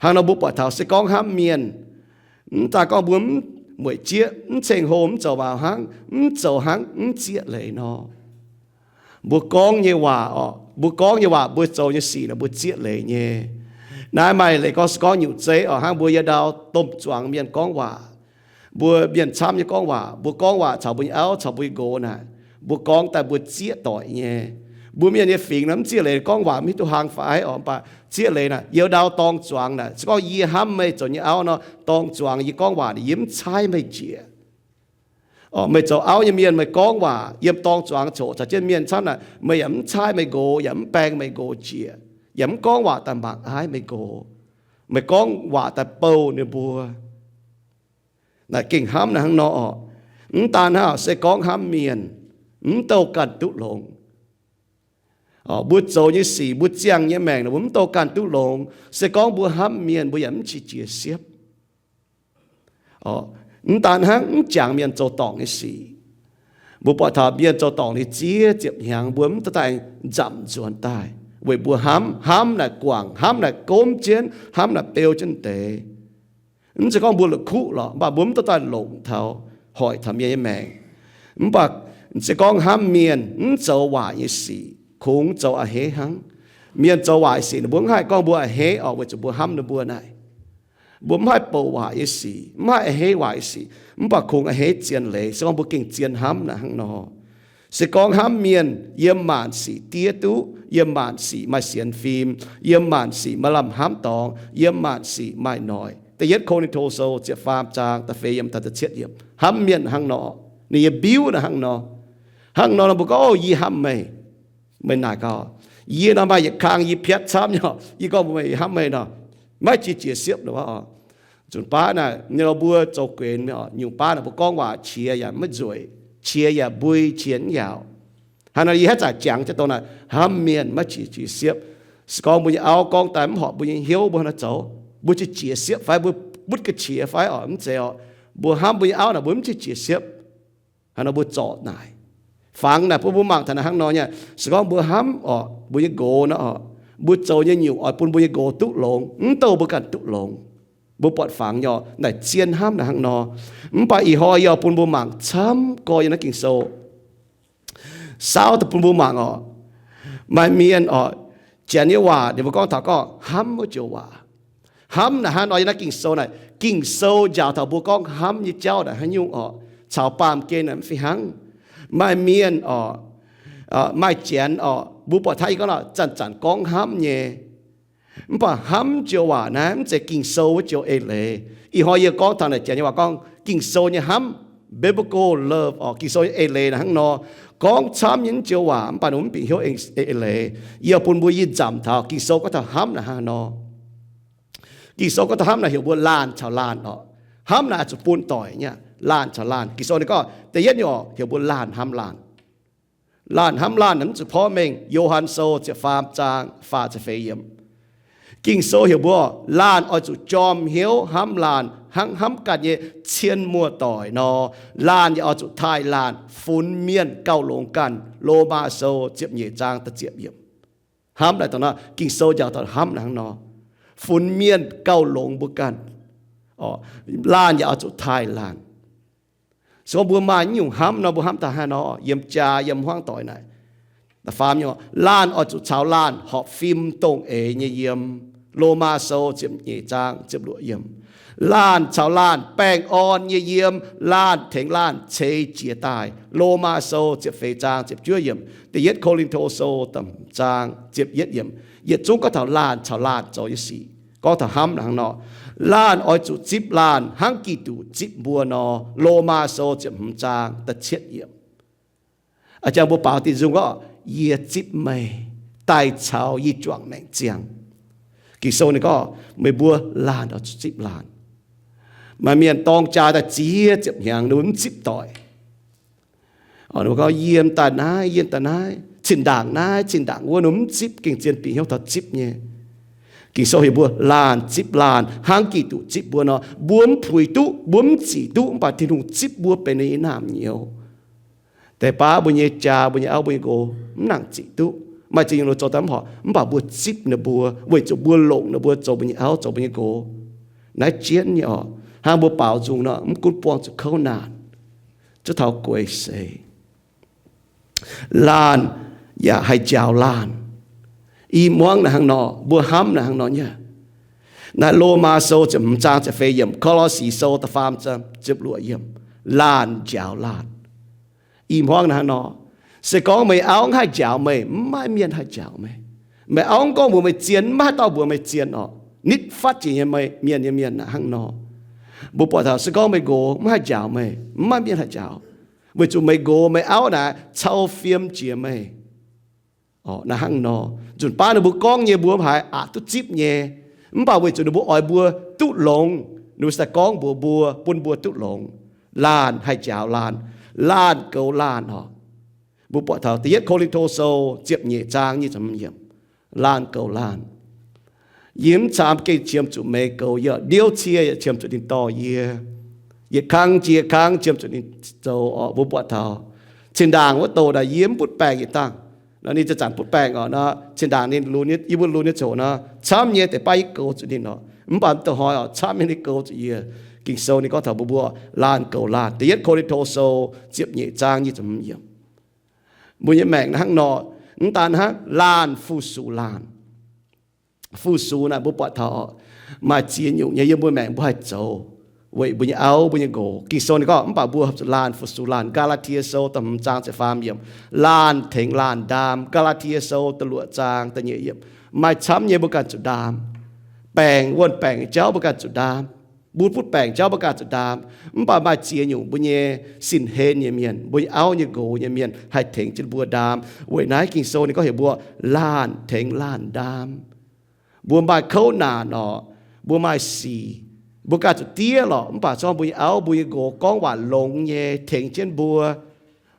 Hnangv nor mbuo buatc taux se gorngv hnamv mienh, mv daaih gorngv mbuo mv mueic jieqv, mv ceng-hlo, mv zoux maux hnangv, mv zoux hnangv mv zieqv leiz nor. Mbuo gorngv nyei waac orqc, mbuo gorngv nyei waac, mbuo zoux nyei sic naaic mbuo zieqv leiz nyei. Naaiv maaih leiz gorngv se gorngv nyutc zeiv orqc, hnangv mbuo yiem ndau domh zuangx mienh gorngv waac, mbuo mienh camv nyei gorngv waac, mbuo gorngv waac caux mbuo nyei auv caux mbuo nyei nqox naaic, mbuo gorngv daaih mbuo zieqv doic nyei. Mbuo mienh nyei fingx naaic mv zieqv leiz, gorngv waac mv hiuv duqv hlang fai orqc, mv baac zieqv leiz naaic yiem ndau dorng zuangx naaic, se gorngv yie hnamv meih zoux nyei auv nor, dorng zuangx yie gorngv waac naaic yie mv caaiv meih njiec. Orqc, meih zoux auv nyei mienh meih gorngv waac yiem dorng zuangx coqv caux jienv mienh camv naaic, meih yaac mv caaiv meih nqox, yaac mv baeng meih nqox njiec, yaac mv gorngv waac daaih mangc aiv meih nqox. Meih gorngv waac daaih bouh ninh mbuo. Naaic gengh hnamv naaic hnangv nor orqc. Mv daan hnangv, se gorngv hnamv mienh, mv douh ganh duqv longx. Orqc, mbuo zoux nyei sic, mbuo ziangh nyei maengc naaic mbuo mv douh ganh duqv longx. Se gorngv mbuo hnamv mienh, mbuo yaac mv qiex jiez siepv. Orqc, mv daan hnangv, mv jangx mienh zoux dorngc nyei sic. Mbuo buatc taux mienh zoux dorngc nyei ziex ziepc hnyangx, mbuo mv dorh daaih nzamc nzuonx daaih, weic mbuo hnamv. Hnamv naaic guangc, hnamv naaic gomv jienv, hnamv naaic beu jienv deix. Mv zeiz gorngv mbuo la'kuqv lorqc, mv baac mbuo mv dorh daaih longc taux, hoic taux mienh nyei maengc. Mv baac se gorngv hnamv mienh mv zoux waaic nyei sic, kungx zoux a'hneiv hnangv. Mienh zoux waaic sic, ninh mbuo mv haih gorngv mbuo a'hneiv orqc, weic zuqc mbuo hnamv ninh mbuo naaic. Mbuo mv haih bouc waac nyei sic, mv haih a'hneiv waac nyei sic, mv baac kungx a'hneiv zien leiz, se gorngv mbuo gengh zien hnamv naaic hnangv nor. Se gorngv hnamv mienh, yiem maanc sic diev duqv, yiem maanc sic maaih sienx fim, yiem maanc sic maaih lamh hnamv dorngx, yiem maanc sic maaih noic. Da'yietv Ko^lin^to Sou ziepc faam zaang da'feix yiemc taux da'cietv yiemc. Hnamv mienh hnangv nor, ninh nyei mbiuv naaic hnangv nor. Hnangv nor, mbuo gorngv, O, yie hnamv meih. Meih naaic gaax, yie nor maaih yietc kang yie piatv camv nyei, yie gorngv mbuox meih yie hnamv meih nor, maiv qiex jiez siepv nor. Nzunc baav naaic, ninh mbuo zoux guenx, nyungc baav naaic mbuo gorngv waac qiex yaac maiv nzueic, qiex yaac mbui, qiex mv yaauc. Hnangv nor yie haaix zanc jangx jienv dongh naaic, hnamv mienh maiv qiex jiez siepv. Se gorngv mbuo nyei auv gorngv daaih mv horpc mbuo nyei hnyouv, mbuo hnangv nor zoux, mbuo qiex jiez siepv fai mbuo butv ga'qiex fai orqc? Mv zeiz orqc. Mbuo hnamv mbuo nyei auv naaic, mbuo mv qiex jiez siepv. Hnangv nor mbuo zorc naaic. Fangx naaic bun mbuo mangc taux naaic hnangv nor nyei. Se gorngv mbuo hnamv orqc, mbuo nyei nqox nor orqc, mbuo zoux nyei nyungc oix bun mbuo nyei nqox duqv longx, mv douh mbuo ganh duqv longx. Mbuo buatc fangx nyei orqc, naaic zien hnamv naaic hnangv nor. Mv baac ih hnoi yie oix bun mbuo mangc camv gorx yiem naaiv Ging-Sou. Saauv daaih bun mbuo mangc orqc, maaih mienh orqc, janx nyei waac ninh mbuo gorngv taux gorngv hnamv wuov joux waac. Hnamv naaic hnangv nor yiem naaiv Ging-Sou naaic, Ging-Sou njaaux taux mbuo gorngv hnamv nyei jauv naaic haaix nyungc orqc, caux baamh gen naaic mv fih hnangv. Maaih mienh orqc, maaih janx orqc, mbuo buatc taux yie gorngv nor zanc-zanc gorngv hnamv nyei. Mv baac hnamv joux waac naaiv mv zeiz Ging-Sou wuov joux eix leiz. Ih hnoi yie gorngv taux naaic janx nyei waac gorngv Ging-Sou nyei hnamv, biblical love orqc, Ging-Sou nyei eix leiz naaic hnangv nor. Gorngv camv nyei joux waac mv baac ninh mv bieqc hnyouv eix leiz. Yie bun mbuo yie nzamc taux Ging-Sou gorngv taux hnamv naaic hnangv nor. Ging-Sou gorngv taux hnamv naaic heuc mbuo laanh caux laanh orqc. Hnamv naaic zuqc bun doic nyei, laanh caux laanh. Ging-Sou ninh gorngv da'yietv nyungc orqc heuc mbuo laanh hnamv laanh. Laanh hnamv laanh mv zuqc porv mengh. Yo^han Sou ziepc faam zaang faah ziepc feix yiemc. Ging-Sou heuc mbuo, laanh oix zuqc jorm hnyouv hnamv laanh hnangv hnamv ganh nyei cien muoz-doic nor, laanh yaac oix zuqc taaih laanh funx mienh gauh longx ganh. Lomaa Sou ziepc nyeic zaang da'ziepc yiemc. Hnamv naaic dongh nor, Ging-Sou njaaux taux hnamv naaic hnangv nor, funx mienh gauh longx mbuo ganh. Laanh yaac oix zuqc taaih laanh. Se gorngv mbuo maaih nyungc hnamv nor, mbuo hnamv daaih hnangv nor, yiem jaa, yiem hmuangv doic naaic. Laanh oix zuqc caux laanh horpc fim dongh eix nyei yiem. Lomaa Sou ziepc nyeic zaang ziepc luoqc yiemc. Laanh caux laanh baengh orn nyei yiem, laanh tengx laanh ceix jiez daaih. Lomaa Sou ziepc feix zaang ziepc juov yiemc, Da'yietv Ko^lin^to Sou da'hmz zaang ziepc yietv yiemc, yietc zungv gorngv taux laanh caux laanh zoux nyei sic. Gorngv taux hnamv naaic hnangv nor, laanh oix zuqc zipv laanh hnangv Giduc zipv mbuo nor. Lomaa Sou ziepc hmz zaang da'cietv yiemc. A'jang mbuo baaux diqc nzung gorngv, yie zipv meih daaih caux yie juangc maengc ziangh. Ging-Sou ninh gorngv meih mbuo laanh oix zuqc zipv laanh. Maaih mienh dorng jaa daaih ziex ziepc hnyangx ninh mbuo mv zipv doic. Ninh mbuo gorngv, yie daaih naaiv, yie daaih naaiv, zinh ndaangc naaiv, zinh ndaangc wuov, ninh mbuo mv zipv, gengh zien bieqc hnyouv taux zipv nyei. Ging-Sou heuc mbuo laanh zipv laanh hnangv Giduc zipv mbuo nor. Mbuo mv puix duqv, mbuo mv zic duqv, mv baac Tin-Hungh zipv mbuo benx ninh nyei naamh nyouz. Deix baav mbuo nyei jaa, mbuo nyei auv, mbuo nyei nqox mv nangc zic duqv, maaih ziex nyungc ninh zoux daaih mv horpc, mv baac mbuo zipv ninh mbuo weic zuqc mbuo longc ninh mbuo zoux mbuo nyei auv, zoux mbuo nyei nqox. Naaiv jienv nyei oc. Hnangv mbuo baaux nzung nor, mv gunv buangh zuqc kouv naanc, zuov taux gueix seix, laanh yaac haih njaaux laanh. I muangv naaiv hnangv nor, mbuo hnamv naaiv hnangv nor nyei. Naaiv Lomaa Sou ziepc hmz zaang ziepc feix yiemc, Ko^lo^si Sou da'faam zaang ziepc luoqc yiemc, laanh njaaux laanh. I muangv naaiv hnangv nor, se gorngv meih auv mv haih njaaux meih, mv maaih mienh haih njaaux meih. Meih auv mv gorngv mbuox meih zien, mv maaih haaix dauh mbuox meih zien orqc. Nitv fatv jiex nyei mienh nyei mienh naaiv hnangv nor. Mbuo buatc taux se gorngv meih nqox mv haih njaaux meih, mv maaih mienh haih njaaux, weic zuqc meih nqox meih auv naaic cau fiem jiex meih. Naaiv hnangv nor, nzunc baav ninh mbuo gorngv nyei mbuo mv haiz aqc duqv zipv nyei, mv baac weic zuqc ninh mbuo oix mbuo duqv longx, ninh mbuo se gorngv mbuox mbuo, bun mbuo duqv longx. Laanh haih njaaux laanh, laanh goux laanh orqc. Mbuo buatc taux Da'yietv Ko^lin^to Sou ziepc nyeic zaang nyic ziepc hmz yiemc, laanh goux laanh. Yie mv caamv gengh qiemx zuqc meih goux yie, ndiouv cie yaac qiemx zuqc ninh dorh yie. Yietc kang jiex yietc kang qiemx zuqc ninh zoux orqc. Mbuo buatc taux zinh ndaangc wuov douh naaic yie mv butv baengc yietc dangh. Nor ninh zanc-zanc butv baengc orqc nor, zinh ndaangc ninh lunx, yie mbuo lunx nyei ziangh hoc nor, camv nyei deix baav yie goux zuqc ninh orqc. Mv baac mv dongh hnoi orqc, camv nyei ninh goux zuqc yie. Ging-Sou ninh gorngv taux mbuo mbuo laanh goux laanh. Da'yietv Ko^lin^to Sou ziepc nyeic zaang nyic ziepc hmz yiemc. Mbuo nyei maengc hnangv nor, mv daan hnangv laanh fu-sux laanh. Fu-sux naaic mbuo buatc taux maaih ziex nyungc nyei yiem mbuo maengc mbuo haih zoux weic mbuo nyei auv, mbuo nyei nqox. Ging-Sou ninh gorngv, mv baac mbuo zuqc laanh fu-sux laanh. Gaa^laa^tie Sou da'hmz zaang ziepc faam yiemc, laanh tengx laanh ndaam. Gaa^laa^tie Sou da'luoqc zaang da'nyeic yiemc, maaih camv nyei mbuo ganh zuqc ndaam. Baengc, wuonh baengc jauv mbuo ganh zuqc ndaam. Mbuo butv baengc jauv mbuo ganh zuqc ndaam. Mv baac maaih ziex nyungc mbuo nyei sin-hlen nyei mienh, mbuo nyei auv nyei nqox nyei mienh haih tengx jienv mbuo ndaam. Weic naaiv Ging-Sou ninh gorngv heuc mbuo laanh tengx laanh ndaam. Mbuo maaih kouv naanc orqc, mbuo maaih sic, mbuo ganh zuqc diev lorqc, mv baac zorngv mbuo nyei auv, mbuo nyei nqox gorngv waac longx nyei tengx jienv mbuo.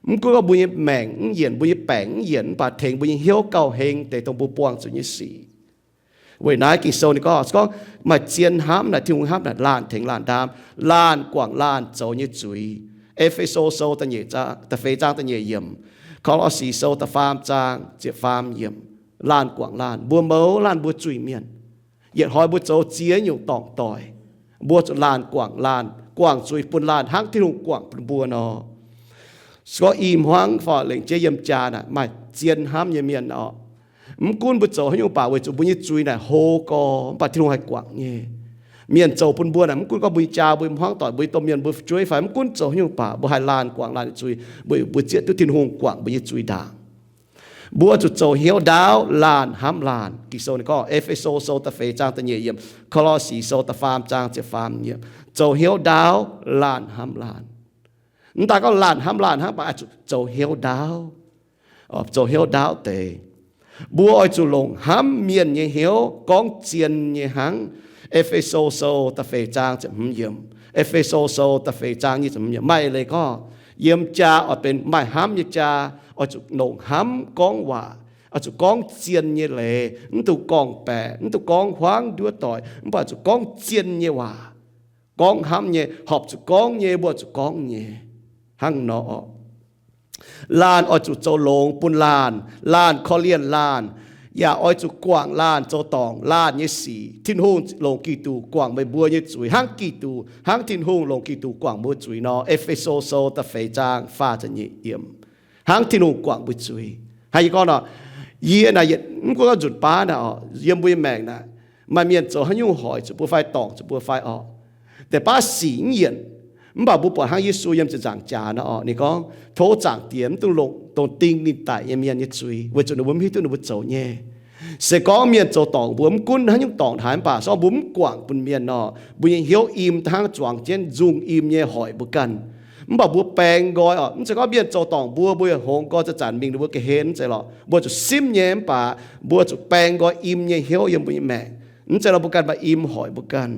Mv gunv gorngv mbuo nyei maengc mv yienc, mbuo nyei baengc mv yienc, mv baac tengx mbuo nyei hnyouv gauh heng deix dongh mbuo buangh zuqc nyei sic. Weic naaiv Ging-Sou ninh gorngv, se gorngv maaih zien hnamv naaic, Tin-Hungh hnamv naaic, laanh tengx laanh ndaam, laanh guangc laanh zoux nyei zuiz. E^fe^so Sou da'nyeic zaang, da'feix zaang da'nyeic yiemc, Ko^lo^si Sou da'faam zaang ziepc faam yiemc, laanh guangc laanh. Mbuo mouz laanh mbuo zuiz mienh, yietc hnoi mbuo zoux ziex nyungc dorngc doic, mbuo zuqc laanh guangc laanh, guangc zuiz bun laanh hnangv Tin-Hungh guangc bun mbuo nor. Se gorngv i hmuangv fai lengc jeiv yiem jaa naaic maaih zien hnamv nyei mienh orqc, mv gunv mbuo zoux haaix nyungc baac weic zuqc mbuo nyei zuiz naaic hlo gorx, mv baac Tin-Hungh haih guangc nyei. Mienh zoux bun mbuo naaic, mv gunv gorngv mbuo nyei jaa, mbuo nyei hmuangv doic, mbuo nyei domh mienh, mbuo fu'jueiv fai mv gunv zoux haaix nyungc baac mbuo haih laanh guangc laanh nyei zuiz, weic mbuo zieqv duqv Tin-Hungh guangc mbuo nyei zuiz ndaangc. Mbuo zuqc zoux hnyouv ndaauv, laanh hnamv laanh. Ging-Sou ninh gorngv, E^fe^so Sou da'feix zaang da'nyeic yiemc, Ko^lo^si Sou da'faam zaang ziepc faam yiemc, zoux hnyouv ndaauv, laanh hnamv laanh. Mv daan gorngv laanh hnamv laanh hnangv, mv baac oix zuqc zoux hnyouv ndaauv, zoux hnyouv ndaauv deix. Mbuo oix zuqc longc hnamv mienh nyei hnyouv gorngv zien nyei hnangv. E^fe^so Sou da'feix zaang ziepc hmz yiemc, E^fe^so Sou da'feix zaang nyic ziepc hmz yiemc, maaih eix leiz gorngv, yiem jaa oix benx maaih hnamv nyei jaa, oix zuqc longc hnamv gorngv waac. Oix zuqc gorngv zien nyei leiz, mv dungx gorngv-baeqc, mv dungx gorngv huaang nduov doic, mv baac zuqc gorngv zien nyei waac, gorngv hnamv nyei, horpc zuqc gorngv nyei, mbuo zuqc gorngv nyei. Hnangv nor orqc, laanh oix zuqc zoux longx bun laanh, laanh korv-lienh laanh, yaac oix zuqc guangc laanh zoux dorngc laanh nyei sic. Tin-Hungh longc Giduc guangc meih mbuo nyei zuiz hnangv Giduc, hnangv Tin-Hungh longc Giduc guangc mbuo zuiz nor. E^fe^so Sou da'feix zaang faah ziepc nyeic yiemc. Hnangv Tin-Hungh guangc mbuo zuiz. Hnangv yie gorngv nor, yie naaic yietc mv gunv nzunc baav naaic orqc, yiem mbuo nyei maengc naaic, maaih mienh zoux haaix nyungc hoic zuqc mbuo fai dorngc zuqc mbuo fai orqc, deix baav sic mv yienc. Mv baac mbuo buatc hnangv Yesu yiem ziepc nzaangc jaax nor orqc, ninh gorngv, Tov Zaangc Diex mv dungx longc dongh ding ninh daic nyei mienh nyei zuiz, weic zuqc ninh mbuo mv hiuv duqv ninh mbuo zoux nyei. Se gorngv mienh zoux dorngc mbuo mv gunv haaix nyungc dorngc haaix, mv baac se gorngv mbuo mv guangc bun mienh nor, mbuo nyei hnyouv im daaih hnangv zuangx jienv nzung im nyei hoic mbuo ganh. Mv baac mbuo baeng nqoi orqc, mv zeiz gorngv mienh zoux dorngc mbuo, mbuo hngongx nqoi zanc-zanc mingh ninh mbuo ga'hlen, mv zeiz lorqc. Mbuo zuqc simv nyei, mv baac mbuo zuqc baeng nqoi im nyei hnyouv yiem mbuo nyei maengc. Mv zeiz lorqc mbuo ganh maaih im hoic mbuo ganh.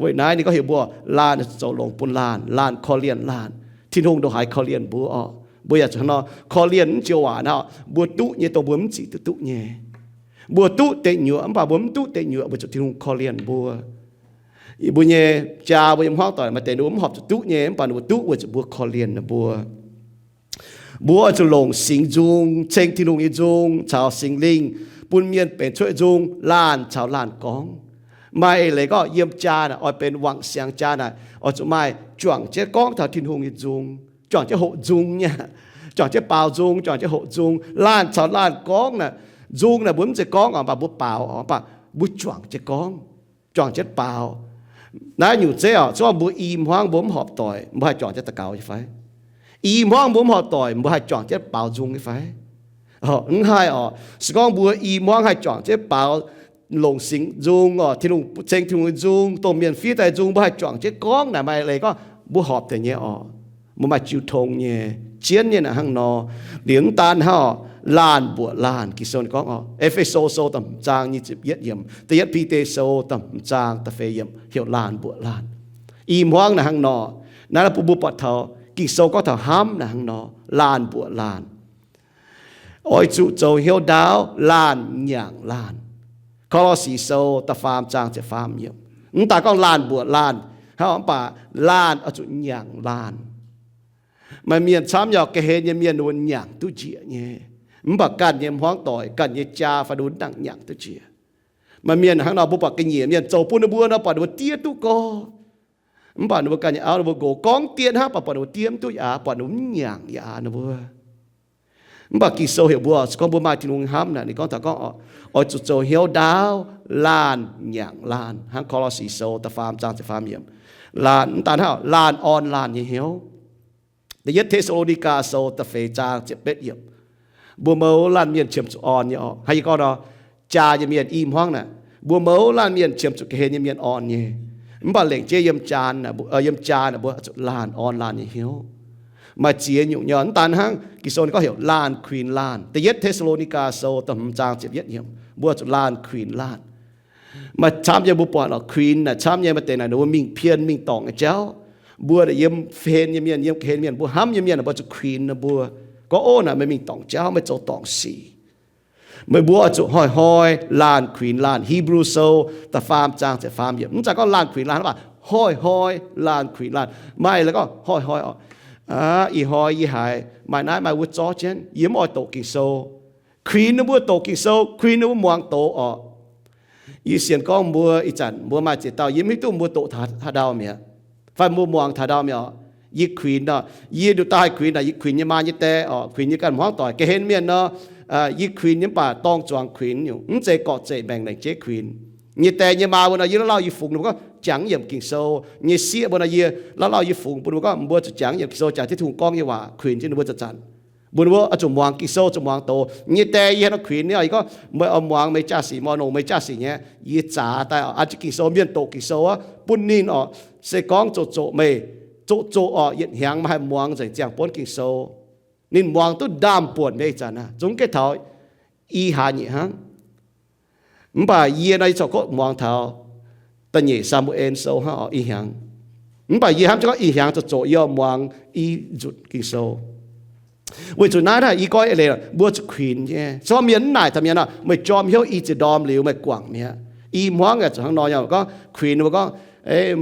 Weic naaiv ninh gorngv heuc mbuo laanh zoux longx bun laanh, laanh korv-lienh laanh. Tin-Hungh ndongc haaix korv-lienh mbuo orqc, mbuo yaac zuqc hnangv nor korv-lienh mv joux waac naaiv, mbuo duqv nyei dongh mbuo mv zic duqv duqv nyei. Mbuo duqv deic nyuoqc, mv baac mbuo mv duqv deic nyuoqc weic zuqc Tin-Hungh korv-lienh mbuo. Mbuo nyei jaa, mbuo nyei hmuangv doic maaih deix ninh mbuo mv horpc zuqc duqv nyei, mv baac ninh mbuo duqv weic zuqc mbuo korv-lienh ninh mbuo. Mbuo oix zuqc longc singx nzung, ceng Tin-Hungh nyei nzung caux Singx Lingh, bun mienh benx cuotv nzung, laanh caux laanh gorngv. Maaih eix leiz gorngv yiem jaa naaic oix benx wangc siangx jaa naaic, oix zuqc maaih juangc jienv gorngv taux Tin-Hungh nyei nzung, juangc jienv hoqc nzung nyei, juangc jienv baaux nzung, juangc jienv hoqc nzung. Laanh caux laanh gorngv naaic, nzung naaic mbuo mv zeiz gorngv orqc, mv baac mbuo baaux orqc, mv baac mbuo juangc jienv gorngv, juangc jienv baaux. Naaiv nyungc zeiv orqc, se gorngv mbuo i hmuangv mbuo mv horpc doic, mbuo haih juangc jienv daux gaux nyei fai? I hmuangv mbuo mv horpc doic, mbuo haih juangc jienv baaux nzung nyei fai? Mv haih orqc. Se gorngv mbuo i hmuangv haih juangc jienv baaux, longc singx nzung orqc, Tin-Hungh, ceng Tin-Hungh nyei nzung, dongh mienh fiev daaih nzung, mbuo haih juangc jienv gorngv naaic, maaih eix leiz gorngv mbuo horpc deix nyei orqc. Mbuo maaih jiu tong nyei, jienv nyei naaic hnangv nor. Liuz mv daan hnangv orqc, laanh mbuoqc laanh. Ging-Sou ninh gorngv orqc, E^fe^so Sou da'hmz zaang nyic ziepc yietv yiemc, Da'yietv Bide Sou da'hmz zaang da'feix yiemc heuc laanh mbuoqc laanh. I hmuangv naaic hnangv nor. Naaiv bun mbuo buatc taux Ging-Sou gorngv taux hnamv naaic hnangv nor, laanh mbuoqc laanh. Oix zuqc zoux hnyouv ndaauv laanh nyaangc laanh. Ko^lo^si Sou da'faam zaang ziepc faam yiemc. Mv daaih gorngv laanh mbuoqc laanh hnangv, mv baac laanh oix zuqc nyaangc laanh. Maaih mienh camv nyei, ga'hlen nyei mienh ninh mbuo nyaangc duqv njiec nyei, mv baac ganh nyei hmuangv doic, ganh nyei jaa fai ninh mbuo mv nangc nyaangc duqv njiec. Maaih mienh hnangv nor, mbuo buatc ga'nyiec mienh zoux bun ninh mbuo nor, buatc ninh mbuo diev duqv gorx. Mv baac ninh mbuo ganh nyei auv ninh mbuo nqox gorngv diev hnangv, baac buatc ninh mbuo diev mv duqv yaac, buatc ninh mbuo mv nyaangc yaac ninh mbuo. Mv baac Ging-Sou heuc mbuo, se gorngv mbuo maaih Tin-Hungh hnamv naaic, ninh gorngv taux gorngv oix zuqc zoux hnyouv ndaauv laanh nyaangc laanh, hnangv Ko^lo^si Sou da'faam zaang ziepc faam yiemc. Laanh mv daan hnangv, laanh orn laanh nyei hnyouv. Da'yietv Te^saa^lo^ni^gaa Sou da'feix zaang ziepc betv yiemc. Mbuo mouz laanh mienh qiemx zuqc orn nyei orqc. Hnangv yie gorngv nor, jaa nyei mienh i hmuangv naaic, mbuo mouz laanh mienh qiemx zuqc ga'hlen nyei mienh orn nyei. Mv baac lengc jeiv yiem jaa, yiem jaa naaic mbuo zuqc laanh orn laanh nyei hnyouv. Maaih ziex nyungc nyei. Mv daan hnangv, Ging-Sou ninh gorngv heuc laanh kuinx laanh. Da'yietv Te^saa^lo^ni^gaa Sou da'hmz zaang ziepc yietv yiemc, mbuo zuqc laanh kuinx laanh. Maaih camv nyei mbuo buatc lorqc, kuinx naaic camv nyei, maaih deix naaic ninh mbuo mingh pien mingh dorngc nyei jauv. Mbuo naaic yiem hlen nyei mienh, yiem ga'hlen mienh, mbuo hnamv nyei mienh, mbuo zuqc kuinx ninh mbuo. Gorngv, Ov, naaic meih mingh dorngc jauv, meih zoux dorngc sic. Meih mbuo oix zuqc hnoi-hnoi laanh kuinx laanh. Hipv^lu Sou da'faam zaang ziepc faam yiemc. Mv zeiz gorngv laanh kuinx laanh, mv baac hnoi-hnoi laanh kuinx laanh. Maaih la'gorngv hnoi-hnoi orqc, ih hnoi yie haiz maaih naaiv maaih wuov zorqv jienv, yie mv oix doqc Ging-Sou. Kuinx ninh mbuo doqc Ging-Sou, kuinx ninh mbuo muangx doz orqc. Yie sienx gorngv mbuo ih zanc mbuo maaih ziex dauh yie mv hiuv duqv mbuo doqc taux haaix ndau mi'aqv, fai mbuo muangx taux haaix ndau mi'aqv. Yie kuinx nor, yie nduqc daaih haih kuinx naaic, yie kuinx yie maa yie die orqc, kuinx yie ganh hmuangv doic. Ga'hlen mienh nor, yie kuinx nyei, mv baac dorng zuangx kuinx nyungc, mv zeiz gorqv-zeqc maengc lengc jeiv kuinx. Yie die yie maa mbuo nor, yie lauh lauh yie fungx ninh mbuo gorngv jangx yiemc Ging-Sou. Yie nyei sieqv mbuo nor, yie lauh lauh yie fungx bun ninh mbuo gorngv mbuo zuqc jangx yiemc Ging-Sou, jangx Tin-Hungh gorngv nyei waac, kuinx jienv ninh mbuo zanc-zanc. Mbuo, ninh mbuo oix zuqc muangx Ging-Sou, zuqc muangx doz. Yie nyei die yie haaix nor kuinx ninh, yie gorngv, Meih oix muangx meih jaa-sic, meih oix longc meih jaa-sic nyei. Yie zaqc daaih oc, an jienv Ging-Sou, mienh doqc Ging-Sou aqv, bun ninh oc, se gorngv zoqc zoqc meih, zoqc zoqc oc, yietc hnyangx meih haih muangx nzengc ziangh buonv Ging-Sou. Ninh muangx duqv ndaamv-buonc nyei ih zanc aqv, zungv gengh taux i hlaax nyeic hnangv. Mv baac yie nor, yie corc kov muangx taux da'nyeic Saa^mu^en Sou hnangv oc, i hnyangx. Mv baac yie hnamv jienv gorngv ih hnyangx zoqc zoqc yie oix muangx i nzunc Ging-Sou. Weic zuqc naaiv naaic yie gorngv eix leiz mbuo zuqc kuinx nyei. Se gorngv mienh mv naaic taux mienh nor, meih jorm hnyouv i ziex ndorm liuz meih guangc mi'aqv. I hmuangv yaac zuqc hnangv nor nyei, gorngv kuinx mbuo gorngv,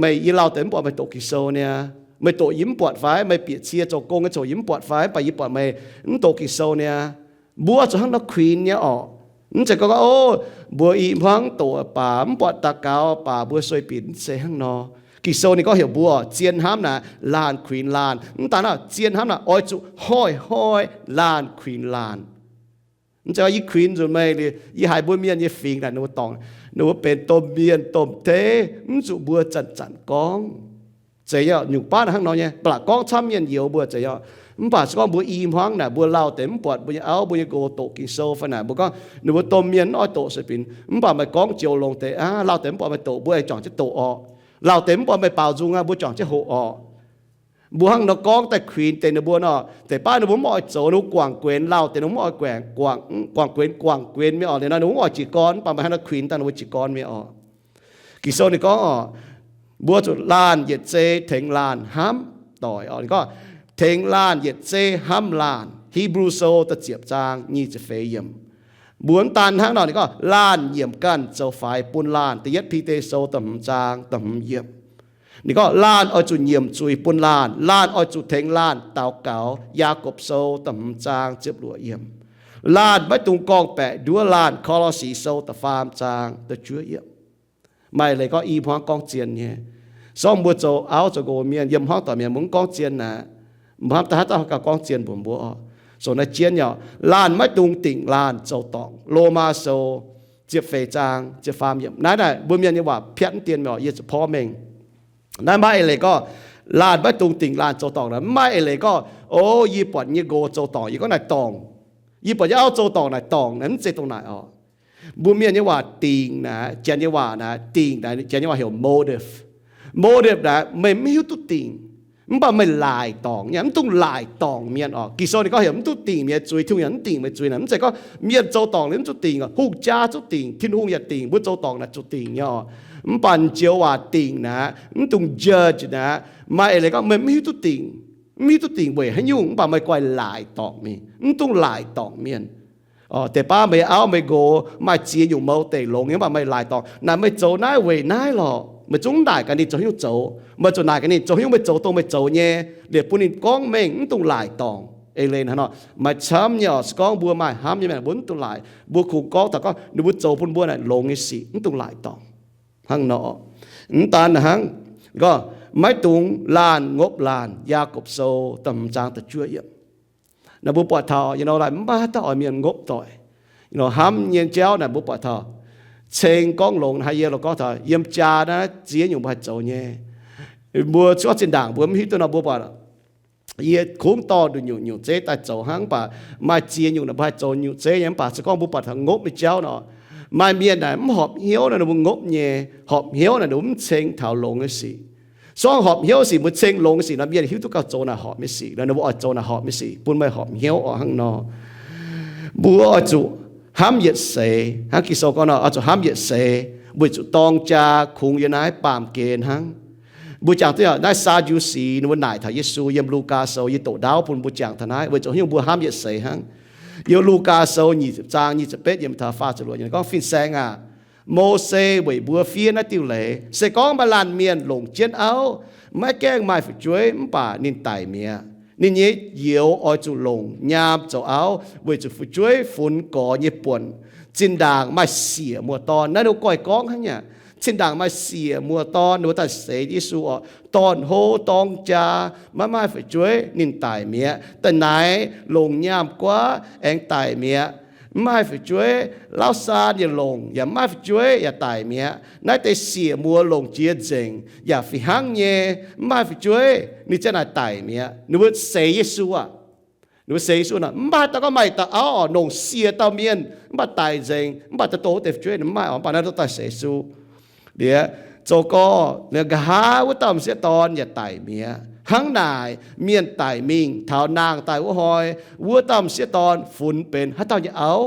meih yie lauh deix mv buatc meih doqc Ging-Sou niaa. Meih doqc yie mv buatc fai? Meih bieqc cie zoux gong nyei zoqc yie mv buatc fai? Mv baac yie buatc meih mv doqc Ging-Sou niaa. Mbuo zuqc hnangv nor kuinx nyei orqc. Mv zeiz gorngv, o, mbuo i hmuangv doqc baac mv buatc daux gaux baac mbuo sueih binc, mv zeiz hnangv nor. Ging-Sou ninh gorngv heuc mbuo zien hnamv naaic laanh kuinx laanh. Mv daan naaic, zien hnamv naaic oix zuqc hnoi-hnoi laanh kuinx laanh. Mv zeiz gorngv yie kuinx nzunc meih liuz, yie haiz mbuo mienh nyei fingx naaic ninh mbuo dorngc, ninh mbuo benx domh mienh domh deiv, mv zuqc mbuo zanc-zanc gorngv. Zeiz nyei, nyungc baav hnangv nor nyei, ba'laqc gorngv camv mienh youx mbuo zeiz nyei. Mv baac se gorngv mbuo i hmuangv naaic mbuo lauh deix mv buatc mbuo nyei auv mbuo nyei nqox doqc Ging-Sou fai naaic, mbuo gorngv ninh mbuo domh mienh mv oix doqc sueih binc, mv baac meih gorngv joux longx deix aqv, lauh deix mv buatc meih doqc, mbuo aengx juangc jienv doqc orqc. Lauh deix mv buatc meih baaux nzung aqv, mbuo juangc jienv hoqc orqc. Mbuo hnangv nor gorngv daaih kuinx deix ninh mbuo nor, deix baav ninh mbuo mv oix zoux, ninh mbuo guangc guenx, lauh deix ninh mbuo mv oix guangc, guangc guenx, guangc guenx mingh orqc. Liuz nor ninh mbuo mv oix jiez gorn, mv baac meih hnangv nor kuinx daaih ninh mbuo jiez gorn mingh orqc. Ging-Sou ninh gorngv orqc, mbuo zuqc laanh yietc zei tengx laanh hnamv doic orqc. Ninh gorngv, tengx laanh yietc zei hnamv laanh. Hipv^lu Sou da'ziepc zaang nyic ziepc feix yiemc. Mbuo mv daan hnangv nor, ninh gorngv laanh nyiemc ganh zoux faix bun laanh. Da'yietv Bide Sou da'hmz zaang da'hmz yiemc. Ninh gorngv laanh oix zuqc nyiemc zuiz bun laanh. Laanh oix zuqc tengx laanh daux gaux. Yaagorpc Sou da'hmz zaang ziepc luoqc yiemc. Laanh maiv dungx gorngv-baeqc nduov laanh. Ko^lo^si Sou da'faam zaang da'juov yiemc. Maaih leiz gorngv i hmuangv gorngv zien nyei. Se gorngv mbuo zoux auv zoux nqox mienh, yiem hmuangv doic mienh, mbuo mv gorngv zien naaic, mbuo hnamv daaih haaix dauh gauh gorngv zien mbuox mbuo oc. Zoux naaiv jienv nyei oc. Laanh maiv dungx dingc laanh zoux dorngc. Lomaa Sou ziepc feix zaang ziepc faam yiemc. Naaiv naaic mbuo mienh nyei waac piatv mv dien mingh oc, yie zuqc porv mengh. Naaiv maiv eix leiz gorngv laanh maiv dungx dingc laanh zoux dorngc naaic, mv maaih eix leiz gorngv, o, yie buatc nyei nqox zoux dorngc, yie gorngv naaic dorngc. Yie buatc nyei auv zoux dorngc naaic dorngc, naaiv mv zeiz dongh naaic oc. Mbuo mienh nyei waac dingc naaic, Janx nyei waac naaic, dingc naaic, Janx nyei waac heuc motive. Motive naaic meih mv hiuv duqv dingc, mv baac meih laaic dorngc nyei, mv dungx laaic dorngc mienh oc. Ging-Sou ninh gorngv heuc mv duqv dingc mienh nyei zuiz, Tin-Hungh yaac mv dingc meih zuiz naaic. Mv zeiz gorngv mienh zoux dorngc liuz mv zuqc dingc oc. Hungh jaa zuqc dingc, Tin-Hungh yaac dingc, mbuo zoux dorngc naaic zuqc dingc nyei oc. Mv baac njoux waac dingc naaic, mv dungx judge naaic, maaih eix leiz gorngv meih mv hiuv duqv dingc, mv hiuv duqv dingc weic haaix nyungc, mv baac meih guaih laaic dorngc mingh, mv dungx laaic dorngc mienh. Deix baav meih auv meih nqox maaih ziex nyungc mouz deic longx nyei, mv baac meih laaic dorngc, naaic meih zoux naaiv weic naaiv lorqc. Meih zungv naaic gaax ninh zoux haaix nyungc zoux. Meih zuqc naaic gaax ninh zoux haaix nyungc, meih zoux dongh meih zoux nyei, liepc bun ninh gorngv mengh, mv dungx laaic dorngc. Eix leiz hnangv nor, maaih camv nyei oc. Se gorngv mbuo maaih hnamv nyei mienh, mbuo mv dungx laaic. Mbuo kungx gorngv taux gorngv ninh mbuo zoux bun mbuo naaic longx nyei sic, mv dungx laaic dorngc. Hnangv nor, mv daan hnangv, gorngv maiv dungx laanh ngopv laanh. Yaagorpc Sou da'hmz zaang da'juov yiemc. Naaiv mbuo buatc taux, you know, like, mv baac haaix dauh oix mienh ngopv doic, you know, hnamv nyei jauv naaic mbuo buatc taux ceng gorngv longx. Haaix yie lorqc gorngv taux yiem jaa naaiv ziex nyungc mbuo haih zoux nyei. Mbuo cuotv zinh ndaangc mbuo mv hiuv duqv nor mbuo buatc yie kungx dorh nduqc nyungc nyungc zeiv daaih zoux hnangv, mv baac maaih ziex nyungc naaic mbuo haih zoux nyungc zeiv nyei. Mv baac se gorngv mbuo buatc taux ngopv nyei jauv nor, maaih mienh naaic mv horpc hnyouv nor ninh mbuo ngopv nyei. Horpc hnyouv naaic ninh mbuo mv ceng taux longx nyei sic. Se gorngv horpc hnyouv sic mbuo ceng longx nyei sic nor, mienh hiuv duqv gauh zoux naaic horpc nyei sic nor, ninh mbuo oix zoux naaic horpc nyei sic bun meih horpc hnyouv oc. Hnangv nor, mbuo oix zuqc hnamv yietc seix. Hnangv Ging-Sou gorngv nor, oix zuqc hnamv yietc seix, weic zuqc dorng jaa kungx yiem naaiv baamh gen hnangv. Mbuo jangx duqv naaiv Saa^ndu^si ninh mbuo naaic taux Yesu yiem Lugaa Sou, yie doqc ndaauv bun mbuo jangx taux naaiv, weic zuqc haaix nyungc mbuo hnamv yietc seix hnangv. Yiem Lugaa Sou nyic ziepc zaang nyic ziepc betv yiemc taux faah ziepc luoqc yiemc gorngv, Fin-saeng aah! Mose weic mbuo fiev naaiv diuh leiz, se gorngv maaih laanh mienh longc jienv auv, maiv gaengh maaih fu'jueiv, mv baac ninh daic mi'aqv, ninh nyei youz oix zuqc longc nyaam zoux auv, weic zuqc fu'jueiv funx gorx nyei buonc. Zinh ndaangc maaih siec muoz-dorn, naaiv ninh mbuo goiv gorngv hnangv nyei. Zinh ndaangc maaih siec muoz-dorn, ninh mbuo daaih seix Yesu oc. Dorn-hlo dorng jaa, maiv maaih fu'jueiv, ninh daic mi'aqv. Da'naix longc nyaam guaav aengx daic mi'aqv. Mv maaih fu'jueiv, lauv saan yaac longc, yaac mv maaih fu'jueiv, yaac daic mi'aqv. Naaiv deix siec muoz longc jiex nzengc yaac fih hnangv nyei, mv maaih fu'jueiv, ninh ziang naaic daic mi'aqv. Ninh mbuo seix Yesu aqv. Ninh mbuo seix Yesu nor, mv baac haaix dauh gorngv maaih dauh auv oc, longc siec dauh mienh, mv baac daic nzengc, mv baac daaih dorh wuov deix fu'jueiv, mv maaih oc. Mv baac naaiv dauh daaih seix Yesu. Liuz, zoux gorx, liuz nqa'haav wuov dauh m'sieqv dorn yaac daic mi'aqv. Hnangv naaic, mienh daic mingh taux nangh daaih wuov hnoi, wuov dauh m'sieqv dorn funx benx haaix dauh nyei auv?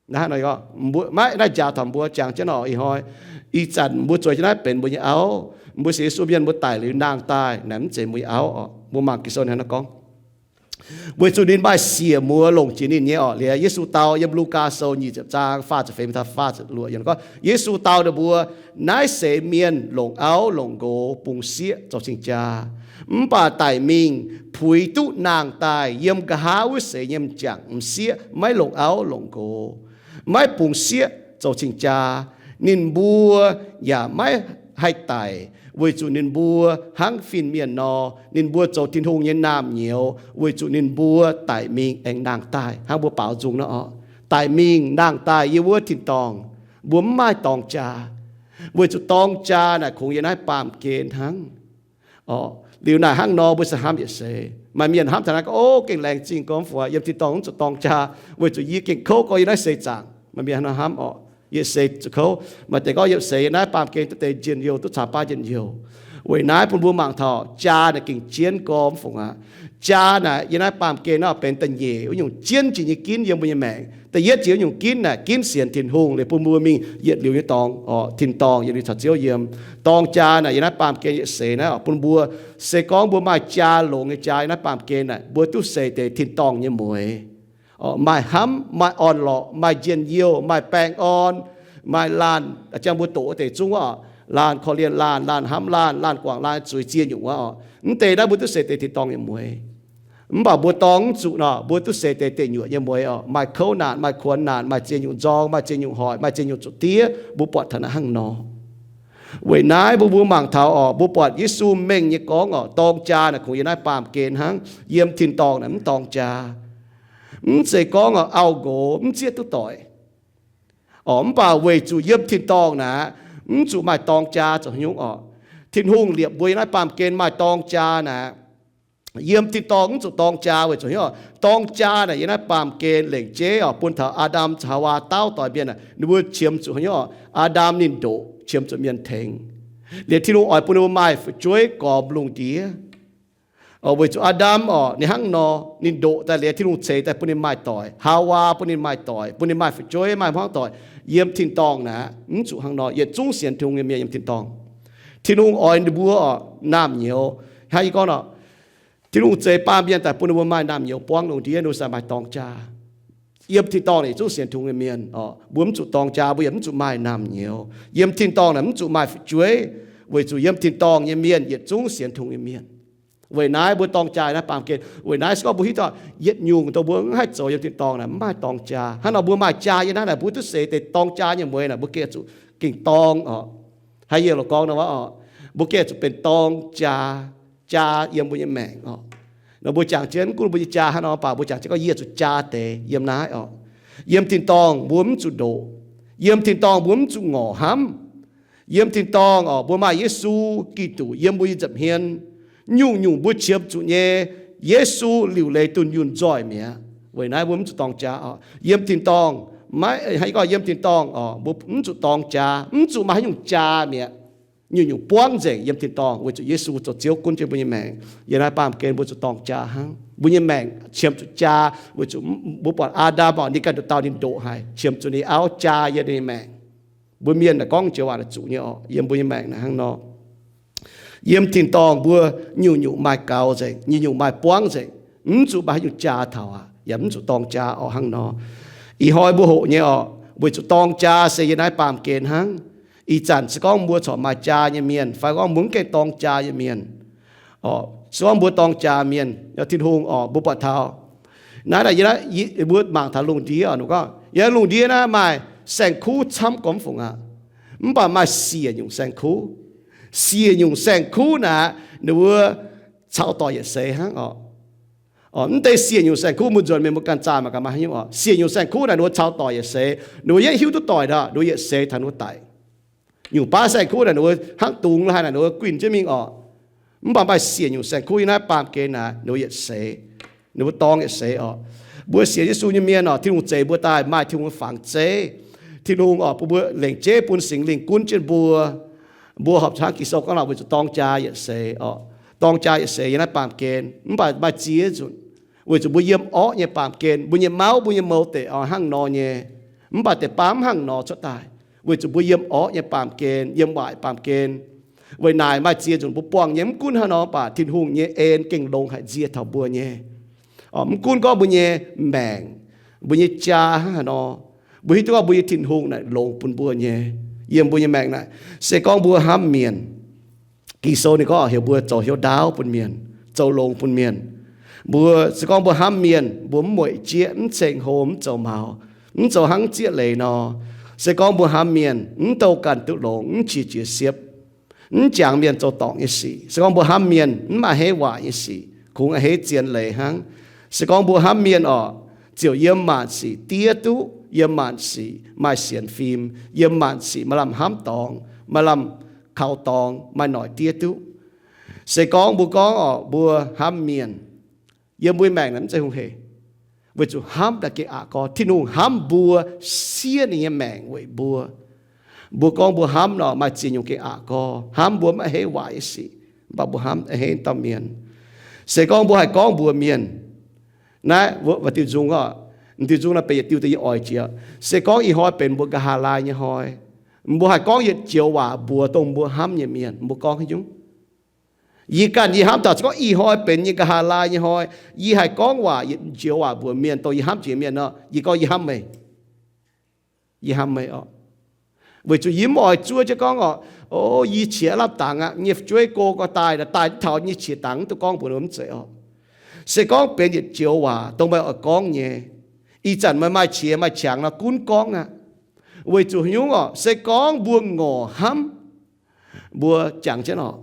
Naaiv, naaiv njaaux taux mbuo jangx jienv oc. Ih hnoi, ih zanc mbuo zueiz jienv naaiv benx mbuo nyei auv. Mbuo sienx Yesu mienh mbuo daic liuz nangh daaih, naaic mv zeiz mbuo nyei auv oc. Mbuo mangc Ging-Sou hnangv naaiv gorngv. Weic zuqc ninh maaih siec muoz longc jiex ninh nyei orqc. Liuz Yesu dau yiem Lugaa Sou nyic ziepc zaang faah ziepc feix taux faah ziepc luoqc yiemc gorngv, Yesu dau ninh mbuo, Naaiv seix mienh longc auv longc nqox bungx sieqv zoux cing-jaa. Mv baac daic mingh puix duqv nangh daaih yiem nqa'haav wuov seix nyei m'jangc m'sieqv maiv longc auv longc nqox, maiv bungx sieqv zoux cing-jaa. Ninh mbuo yaac maiv haih daic, weic zuqc ninh mbuo hnangv fin-mienh nor. Ninh mbuo zoux Tin-Hungh nyei naamh nyouz, weic zuqc ninh mbuo daic mingh aengx nangh daaih. Hnangv mbuo baaux nzung nor orqc, daic mingh nangh daaih yiem wuov tin-dorngh, mbuo mv maaih dorng jaa. Weic zuqc dorng jaa naaic kungx yiem naaiv baamh gen hnangv. Orqc, liuz naaic hnangv nor mbuo se hnamv yietc seix. Maaih mienh hnamv taux naaiv gorngv, Ov, gengh laengz zingh gormx fungc aqv. Yiem tin-dorngh mv zuqc dorng jaa, weic zuqc yie gengh kouv gorngv yiem naaiv seix zaangc. Maaih mienh hnamv orqc, yietc seix zuqc kouv. Maaih deix gorngv yietc seix yiem naaiv baamh gen duqv deix njien-youh, duqv caux baav njien-youh. Weic naaiv bun mbuo mangc taux jaa naaic gengh jienv gormx fungc aqv. Jaa naaic yiem naaiv baamh gen naaiv benx da'nyeic wuov nyungc jienv jiex nyei ginv yiem mbuo nyei maengc. Da'yietv jiex wuov nyungc ginv naaic ginv sienx Tin-Hungh, liuz bun mbuo mingh yietc liuz nyei dorngx, orqc, tin-dorngh yietc liuz caux Ziouv yiem. Dorng jaa naaic yiem naaiv baamh gen yietc seix naaiv orqc, bun mbuo, se gorngv mbuo maaih jaa longx nyei jaa yiem naaiv baamh gen naaic, mbuo duqv seix deix tin-dorngh nyei mueix. Orqc, maaih hnamv, maaih orn-lorqc, maaih njien-youh, maaih baengh orn, maaih laanh, jang mbuo doqc wuov deix zungv orqc, laanh korv-lienh laanh, laanh hnamv laanh, laanh guangc laanh zuiz ziex nyungc wuov orqc. Mv deix naaiv mbuo duqv seix deix tin-dorngh nyei mueix. Mv baac mbuo dorng mv zuqc nor, mbuo duqv seix deix deic nyuoqc nyei mueix orqc, maaih kouv naanc, maaih kuonx naanc, maaih ziex nyungc nzorng, maaih ziex nyungc hoic, maaih ziex nyungc zuqc diev, mbuo buatc taux naaiv hnangv nor. Weic naaiv mbuo, mbuo mangc taux orqc, mbuo buatc Yesu mengh nyei gorngv orqc, dorng jaa naaic kungx yiem naaiv baamh gen hnangv, yiem tin-dorngh naaic mv dorng jaa. Mv zeiz gorngv orqc, auv-nqox mv zieqv duqv doic. Orqc, mv baac weic zuqc yiem tin-dorngh naaic, mv zuqc maaih dorng jaa zoux haaix nyungc orqc. Tin-Hungh liepc mbuo yiem naaiv baamh gen maaih dorng jaa naaic, yiem tin-dorngh mv zuqc dorng jaa weic zuqc haaix nyungc orqc. Dorng jaa naaic yiem naaiv baamh gen lengc jeiv orqc, bun taux Aa^ndam caux Haawaa dauh doic mienh naaic, ninh mbuo qiemx zuqc haaix nyungc orqc. Aa^ndam ninh ndoqc, qiemx zuqc mienh tengx. Liuz Tin-Hungh oix bun ninh mbuo maaih fu'jueiv gormx lungh ndiev. Orqc, weic zuqc Aa^ndam orqc, ninh hnangv nor, ninh ndoqc daaih liuz Tin-Hungh ceix daaih bun ninh maaih doic. Haawaa bun ninh maaih doic, bun ninh maaih fu'jueiv, maaih hmuangv doic. Yiem tin-dorngh naaic mv zuqc hnangv nor, yietc zungv sienx Tin-Hungh nyei mienh yiem tin-dorngh. Tin-Hungh oix ninh mbuo orqc, naamh nyouz. Hnangv yie gorngv nor, Tin-Hungh zeix baamh mienh daaih bun ninh mbuo maaih naamh nyouz buangv lungh ndiev, ninh mbuo se maaih dorng jaa. Yiem tin-dorngh naaic yietc zungv sienx Tin-Hungh nyei mienh orqc, mbuo mv zuqc dorng jaa, mbuo yaac mv zuqc maaih naamh nyouz. Yiem tin-dorngh naaic mv zuqc maaih fu'jueiv, weic zuqc yiem tin-dorngh nyei mienh yietc zungv sienx Tin-Hungh nyei mienh. Weic naaiv mbuo dorng jaa naaiv baamh gen. Weic naaiv se gorngv mbuo hiuv duqv yietc nyungc dongh mbuo mv haih zoux yiem tin-dorngh naaic, mv maaih dorng jaa. Hnangv nor mbuo maaih jaa yiem naaiv naaic, mbuo duqv seix deix dorng jaa nyei mueix naaic, mbuo gengh zuqc gengh dorng orqc. Haaix yie lorqc gorngv nor orqc, mbuo gengh zuqc benx dorng jaa, jaa yiem mbuo nyei maengc orqc. Nor mbuo jangx jienv, mv gunv mbuo nyei jaa hnangv nor, mv baac mbuo jangx jienv gorngv yie zuqc jaa deix yiem naaiv orqc. Yiem tin-dorngh mbuo mv zuqc ndoqc. Yiem tin-dorngh mbuo mv zuqc ngorc hnamv. Yiem tin-dorngh orqc, mbuo maaih Yesu Giduc yiem mbuo nyei nza'hmien. Nyungc-nyungc mbuo qiemx zuqc nyei, Yesu liuc leiz dunh yunh nzoih mi'aqv. Weic naaiv mbuo mv zuqc dorng jaa orqc. Yiem tin-dorngh, maiv, hnangv yie gorngv, yiem tin-dorngh orqc, mbuo mv zuqc dorng jaa, mv zuqc maaih haaix nyungc jaa mi'aqv. Nyungc-nyungc buangv nzengc yiem tin-dorngh weic zuqc Yesu zoux Ziouv gunv jienv mbuo nyei maengc. Yiem naaiv baamh gen mbuo zuqc dorng jaa hnangv. Mbuo nyei maengc qiemx zuqc jaa weic zuqc mbuo buatc Aa^ndam orqc, ninh ganh nduqc dauh ninh ndoqc haic, qiemx zuqc ninh auv jaa yiem ninh nyei maengc. Mbuo mienh naaic gorngv joux waac naaic zuqc nyei orqc, yiem mbuo nyei maengc naaic hnangv nor. Yiem tin-dorngh mbuo nyungc-nyungc maaih gaux nzengc, nyungc-nyungc maaih buangv nzengc, mv zuqc maaih haaix nyungc jaa taux aqv, yaac mv zuqc dorng jaa orqc hnangv nor. Ih hnoi mbuo hoqc nyei orqc, weic zuqc dorng jaa se yiem naaiv baamh gen hnangv. Ih zanc se gorngv mbuo corc maaih jaa nyei mienh, fai gorngv mbuo mv gaengh dorng jaa nyei mienh, orqc, se gorngv mbuo dorng jaa mienh, Tin-Hungh orqc, mbuo buatc taux naaiv, naaiv mbuo mangc taux lungh ndiev orqc, ninh gorngv yiem lungh ndiev naaiv maaih saeng-kuv camv gormx fungc aqv. Mv baac maaih siec nyungc saeng-kuv. Siec nyungc saeng-kuv naaic, ninh mbuo caux doic yietc seix hnangv orqc. Mv deix siec nyungc saeng-kuv mbuo nzuonx mienh mbuo ganh zaah mangc gaax maaih haaix nyungc orqc. Siec nyungc saeng-kuv naaic ninh mbuo caux doic yietc seix, ninh mbuo yaac hiuv duqv doic nor, ninh mbuo yietc seix taux ninh mbuo daic. Nyungc baav saeng-kuv naaic ninh mbuo hnangv dungx la'haaix naaic ninh mbuo guinh jienv mingh orqc. Mv baac maaih siec nyungc saeng-kuv yiem naaiv baamh gen naaic, ninh mbuo yietc seix, ninh mbuo dorng yietc seix orqc. Mbuo sienx Yesu nyei mienh orqc, Tin-Hungh zeix mbuo daaih maaih Tin-Hungh nyei fangx zeiv. Tin-Hungh orqc, bun mbuo lengc jeiv bun Singx Lingh gunv jienv mbuo. Mbuo horpc hnangv Ging-Sou gorngv lorqc, weic zuqc dorng jaa yietc seix orqc. Dorng jaa yietc seix yiem naaiv baamh gen, mv baac maaih ziex nzunc, weic zuqc mbuo yiem orqv nyei baamh gen, mbuo nyei mauv, mbuo nyei mouz deix oix hnangv nor nyei. Mv baac deix baav mv hnangv nor cuotv daaih, weic zuqc mbuo yiem orqv nyei baamh gen, yiem waaic baamh gen. Weic naaic maaih ziex nzunc mbuo buangh nyei, mv gunv hnangv nor, mv baac Tin-Hungh nyei en gengh longx haic nziex taux mbuo nyei. Mv gunv gorngv mbuo nyei maengc, mbuo nyei jaa hnangv haaix nor, mbuo hiuv duqv gorngv mbuo nyei Tin-Hungh naaic longx bun mbuo nyei, yiem mbuo nyei maengc naaic. Se gorngv mbuo hnamv mienh, Ging-Sou ninh gorngv heuc mbuo zoux hnyouv ndaauv bun mienh, zoux longx bun mienh. Mbuo se gorngv mbuo hnamv mienh, mbuo mv mueic jieqv, mv ceng hlo, mv zoux maux, mv zoux hnangv zieqv leiz nor, se gorngv mbuo hnamv mienh, mv douh ganh duqv longx, mv qiex jiez siepv, mv jangx mienh zoux dorngc nyei sic. Se gorngv mbuo hnamv mienh, mv a'hneiv waaic nyei sic, kungx a'hneiv zien leiz hnangv. Se gorngv mbuo hnamv mienh orqc, ziouc yiem maanc sic diev duqv, yiem maanc sic maaih sienx fim, yiem maanc sic maaih lamh hnamv dorngx, maaih lamh kaux dorngx, maaih noic diev duqv. Se gorngv mbuo gorngv orqc, mbuo hnamv mienh, yiem mbuo maengc naaic mv zeiz hungh hec, weic zuqc hnamv naaic gengh aqc gorx. Tin-Hungh hnamv mbuo siev ninh nyei maengc weic mbuo. Mbuo gorngv mbuo hnamv nor, maaih ziex nyungc gengh aqc gorx. Hnamv mbuo mv a'hneiv waaic nyei sic, mv baac mbuo hnamv a'hneiv dauh mienh. Se gorngv mbuo haih gorngv mbuox mienh, naaiv wuov diuh nzung orqc, diuh nzung naaiv benx yietc diuh deix yie oix jiex. Se gorngv ih hnoi benx mbuo nqa'haav laai nyei hnoi, mbuo haih gorngv yietc joux waac mbuox dongh mbuo hnamv nyei mienh, mbuo gorngv haaix nyungc? Yie ganh yie hnamv taux se gorngv ih hnoi benx yie nqa'haav laai nyei hnoi, yie haih gorngv waac yietc joux waac mbuox mienh dongh yie hnamv jiex mienh nor, yie gorngv, yie hnamv meih. Yie hnamv meih orqc. Weic zuqc yie mv oix zuov jienv gorngv orqc, o, yie qiex lamh dangx aqv, nyei fu'jueiv go gorx daaih, daaih taux nyei qiex dangx mv duqv gorngv mbuox ninh mv zeiz orqc. Se gorngv benx yietc joux waac dongh meih oix gorngv nyei, ih zanc meih maaih qiex maaih qangx nor gunv gorngv aqv. Weic zuqc haaix nyungc orqc? Se gorngv mbuo ngorc hnamv, mbuo jangx jienv orqc.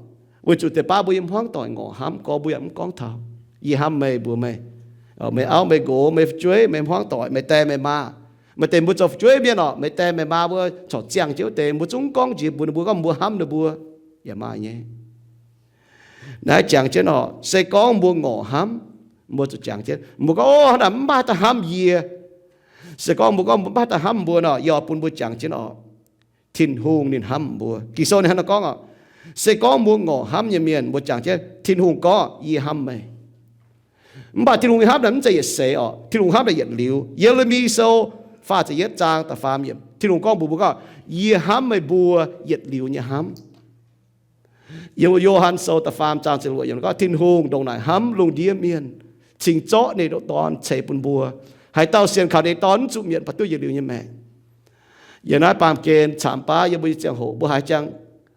Weic zuqc deix baav mbuo yiem hmuangv doic ngorc hnamv gorngv mbuo yaac mv gorngv taux, yie hnamv meih mbuox meih, meih auv meih nqox, meih fu'jueiv, meih hmuangv doic, meih die meih maa. Maaih deix mbuo zoux fu'jueiv mienh orqc, meih die meih maa mbuo corc ziangh jienv wuov deix, mbuo zungv gorngv njiec mbuox ninh mbuo gorngv mbuo hnamv ninh mbuo yaac maaih nyei. Naaiv jangx jienv orqc, se gorngv mbuo ngorc hnamv, mbuo zuqc jangx jienv, mbuo gorngv, o, hnangv naaic mv maaih dauh hnamv yie. Se gorngv mbuo gorngv mbuo mv maaih dauh hnamv mbuo nor, yie oix bun mbuo jangx jienv orqc, Tin-Hungh ninh hnamv mbuo. Ging-Sou ninh hnangv naaiv gorngv orqc, se gorngv mbuo ngorc hnamv nyei mienh, mbuo jangx jienv, Tin-Hungh gorngv, yie hnamv meih. Mv baac Tin-Hungh nyei hnamv naaic mv zeiz yietc seix orqc. Tin-Hungh hnamv naaic yietc liuz. Ye^le^mi Sou faah ziepc yietv zaang da'faam yiemc, Tin-Hungh gorngv mbuox mbuo gorngv, yie hnamv meih mbuo yietc liuz nyei hnamv. Yiem Yo^han Sou da'faam zaang ziepc luoqc yiemc gorngv, Tin-Hungh ndongc naaic hnamv lungh ndiev mienh, cingx zorqv ninh nyei Dorn ceix bun mbuo. Haaix dauh sienx kaux ninh nyei Dorn mv zuqc mietc, mv baac duqv yietc liuz nyei maengc. Yiem naaiv baamh gen camx baav yiem mbuo nyei ziangh hoc mbuo haiz jangx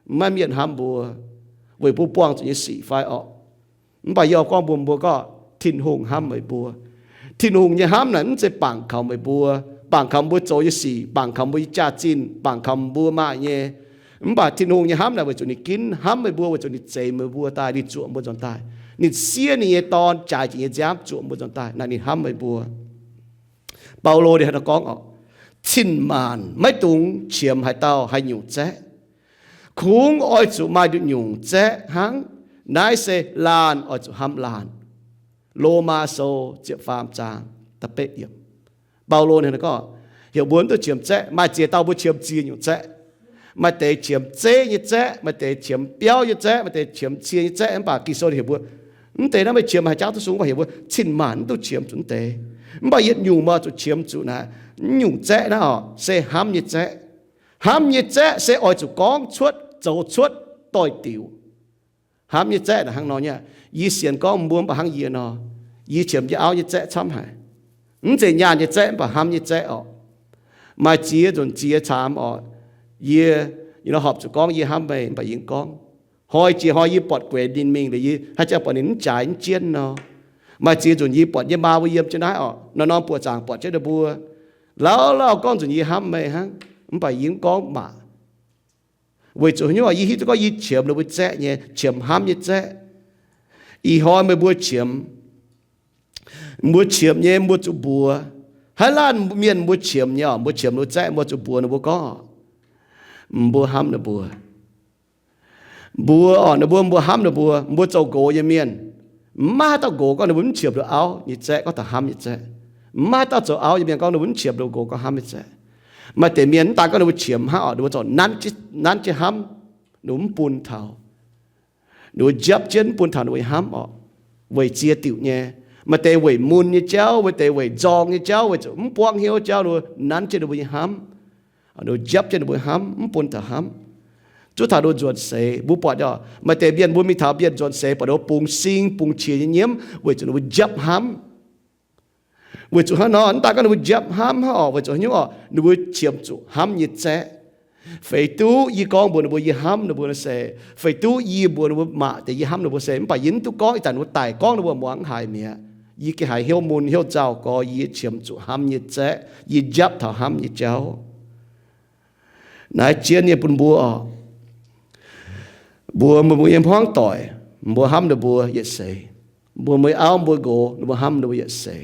maiv mienh hnamv mbuo, weic mbuo buangh zuqc nyei sic fai orqc. Mv baac yie oix gorngv mbuox mbuo gorngv, Tin-Hungh hnamv meih mbuo. Tin-Hungh nyei hnamv naaic mv zeiz bangc kaux meih mbuo, bangc kaux mbuo zoux nyei sic, bangc kaux mbuo nyei jaax-zinh, bangc kaux mbuo maaih nyei. Mv baac Tin-Hungh nyei hnamv naaic weic zuqc ninh ginv hnamv meih mbuo, weic zuqc ninh zeix meih mbuo daaih, ninh zuoqc mbuo nzuonx daaih. Ninh siev ninh nyei Dorn jaaix jiex nyei nziaamv zuoqc mbuo nzuonx daaih. Naaiv ninh hnamv meih mbuo. Baulo ninh hnangv naaiv gorngv orqc, cin-maanc maiv dungx qiemx haaix dauh haaix nyungc zaeqv. Kungx oix zuqc maaih nduqc nyungc zaeqv hnangv. Naaiv se laanh oix zuqc hnamv laanh. Lomaa Sou ziepc faam zaang da'betv yiemc. Baulo ninh gorngv, heuc mbuo mv duqv qiemx zaeqv. Maaih ziex dauh mbuo qiemx ziex nyungc zaeqv. Maaih deix qiemx zeiv nyei zaeqv, maaih deix qiemx biauv nyei zaeqv, maaih deix qiemx cie nyei zaeqv. Mv baac Ging-Sou ninh heuc mbuo, mv deix naaiv meih qiemx haaix jauv duqv sung, mv baac heuc mbuo cin-maanc mv duqv qiemx zuqc mv deix. Mv baac yietc nyungc meih oix zuqc qiemx zuqc naaic, mv nyungc zaeqv naaiv orqc, se hnamv nyei zaeqv. Hnamv nyei zaeqv se oix zuqc gorngv cuotv, zoux cuotv, doix-diuc. Hnamv nyei zaeqv naaic hnangv nor nyei. Yie sienx gorngv mbuo mv baac hnangv yie nor, yie qiemx yie auv nyei zaeqv camv haic. Mv zeiz nyaanh nyei zaeqv, mv baac hnamv nyei zaeqv orqc. Maaih ziex nzunc ziex caamx orqc, yie, yie nor horpc zuqc gorngv yie hnamv meih, mv baac yie mv gorngv. Hnoi jiex hnoi yie buatc gueix ninh mingh liuz, yie haaix jangx buatc ninh mv jaaix mv jienv nor. Maaih ziex nzunc yie buatc yie maa mbuo yiem jienv naaiv orqc, norm-norm buoqc zaangc buatc jienv ninh mbuo, lauh lauh gorngv nzunc yie hnamv meih hnangv, mv baac yie mv gorngv maah. Weic zuqc haaix nyungc, yie hiuv duqv gorngv yie qiemx ninh mbuo zaeqv nyei, qiemx hnamv nyei zaeqv. Ih hnoi meih mbuo qiemx, mbuo qiemx nyei, mbuo zuqc mbuox. Haaix laanh mienh mbuo qiemx nyei orqc, mbuo qiemx ninh mbuo zaeqv, mbuo zuqc mbuox ninh mbuo gorngv, mbuo hnamv ninh mbuo. Mbuo orqc, ninh mbuo, mbuo hnamv ninh mbuo, mbuo zoux nqox nyei mienh. Mv maaih haaix dauh nqox gorngv ninh mbuo mv qiemx ninh auv nyei zaeqv, gorngv taux hnamv nyei zaeqv. Mv maaih haaix dauh zoux auv nyei mienh gorngv ninh mbuo mv qiemx ninh nqox gorngv hnamv nyei zaeqv. Maaih deix mienh mv daan gorngv ninh mbuo qiemx hnangv orqc, ninh mbuo zorqv nanv jienv, nanv jienv hnamv, ninh mbuo mv bun taux. Ninh mbuo njapv jienv mv bun taux ninh mbuo nyei hnamv orqc. Weic ziex diuc nyei. Maaih deix weic mun nyei jauv, maaih deix weic nzorng nyei jauv, weic zuqc mv buangv hnyouv jauv, ninh mbuo nanv jienv ninh mbuo nyei hnamv. Ninh mbuo njapv jienv ninh mbuo nyei hnamv, mv bun taux hnamv. Zuov taux ninh mbuo nzuonx seix, mbuo buatc orqc, maaih deix mienh mbuo mingh taux mienh nzuonx seix, buatc ninh mbuo bungx sing bungx qiex nyei nyiemv, weic zuqc ninh mbuo njapv hnamv. Weic zuqc hnangv nor, mv daaih gorngv ninh mbuo njapv hnamv hnangv orqc, weic zuqc haaix nyungc orqc, ninh mbuo qiemx zuqc hnamv nyei zaeqv. Feix duqv yie gorngv mbuox ninh mbuo yie hnamv ninh mbuo naaiv se, feix duqv yie mbuox ninh mbuo mangc deix yie hnamv ninh mbuo se, mv baac yie mv duqv gorngv, ih zanc ninh mbuo daic gorngv ninh mbuo muangx mv haiz mi'aqv. Yie gengh haiz hnyouv mun hnyouv nzauh gorx, yie qiemx zuqc hnamv nyei zaeqv, yie njapv taux hnamv nyei jauv. Naaiv jienv nyei bun mbuo orqc, mbuox meih mbuo nyei hmuangv doic, mbuo hnamv ninh mbuo yietc seix. Mbuox meih auv mbuo nqox, ninh mbuo hnamv ninh mbuo yietc seix.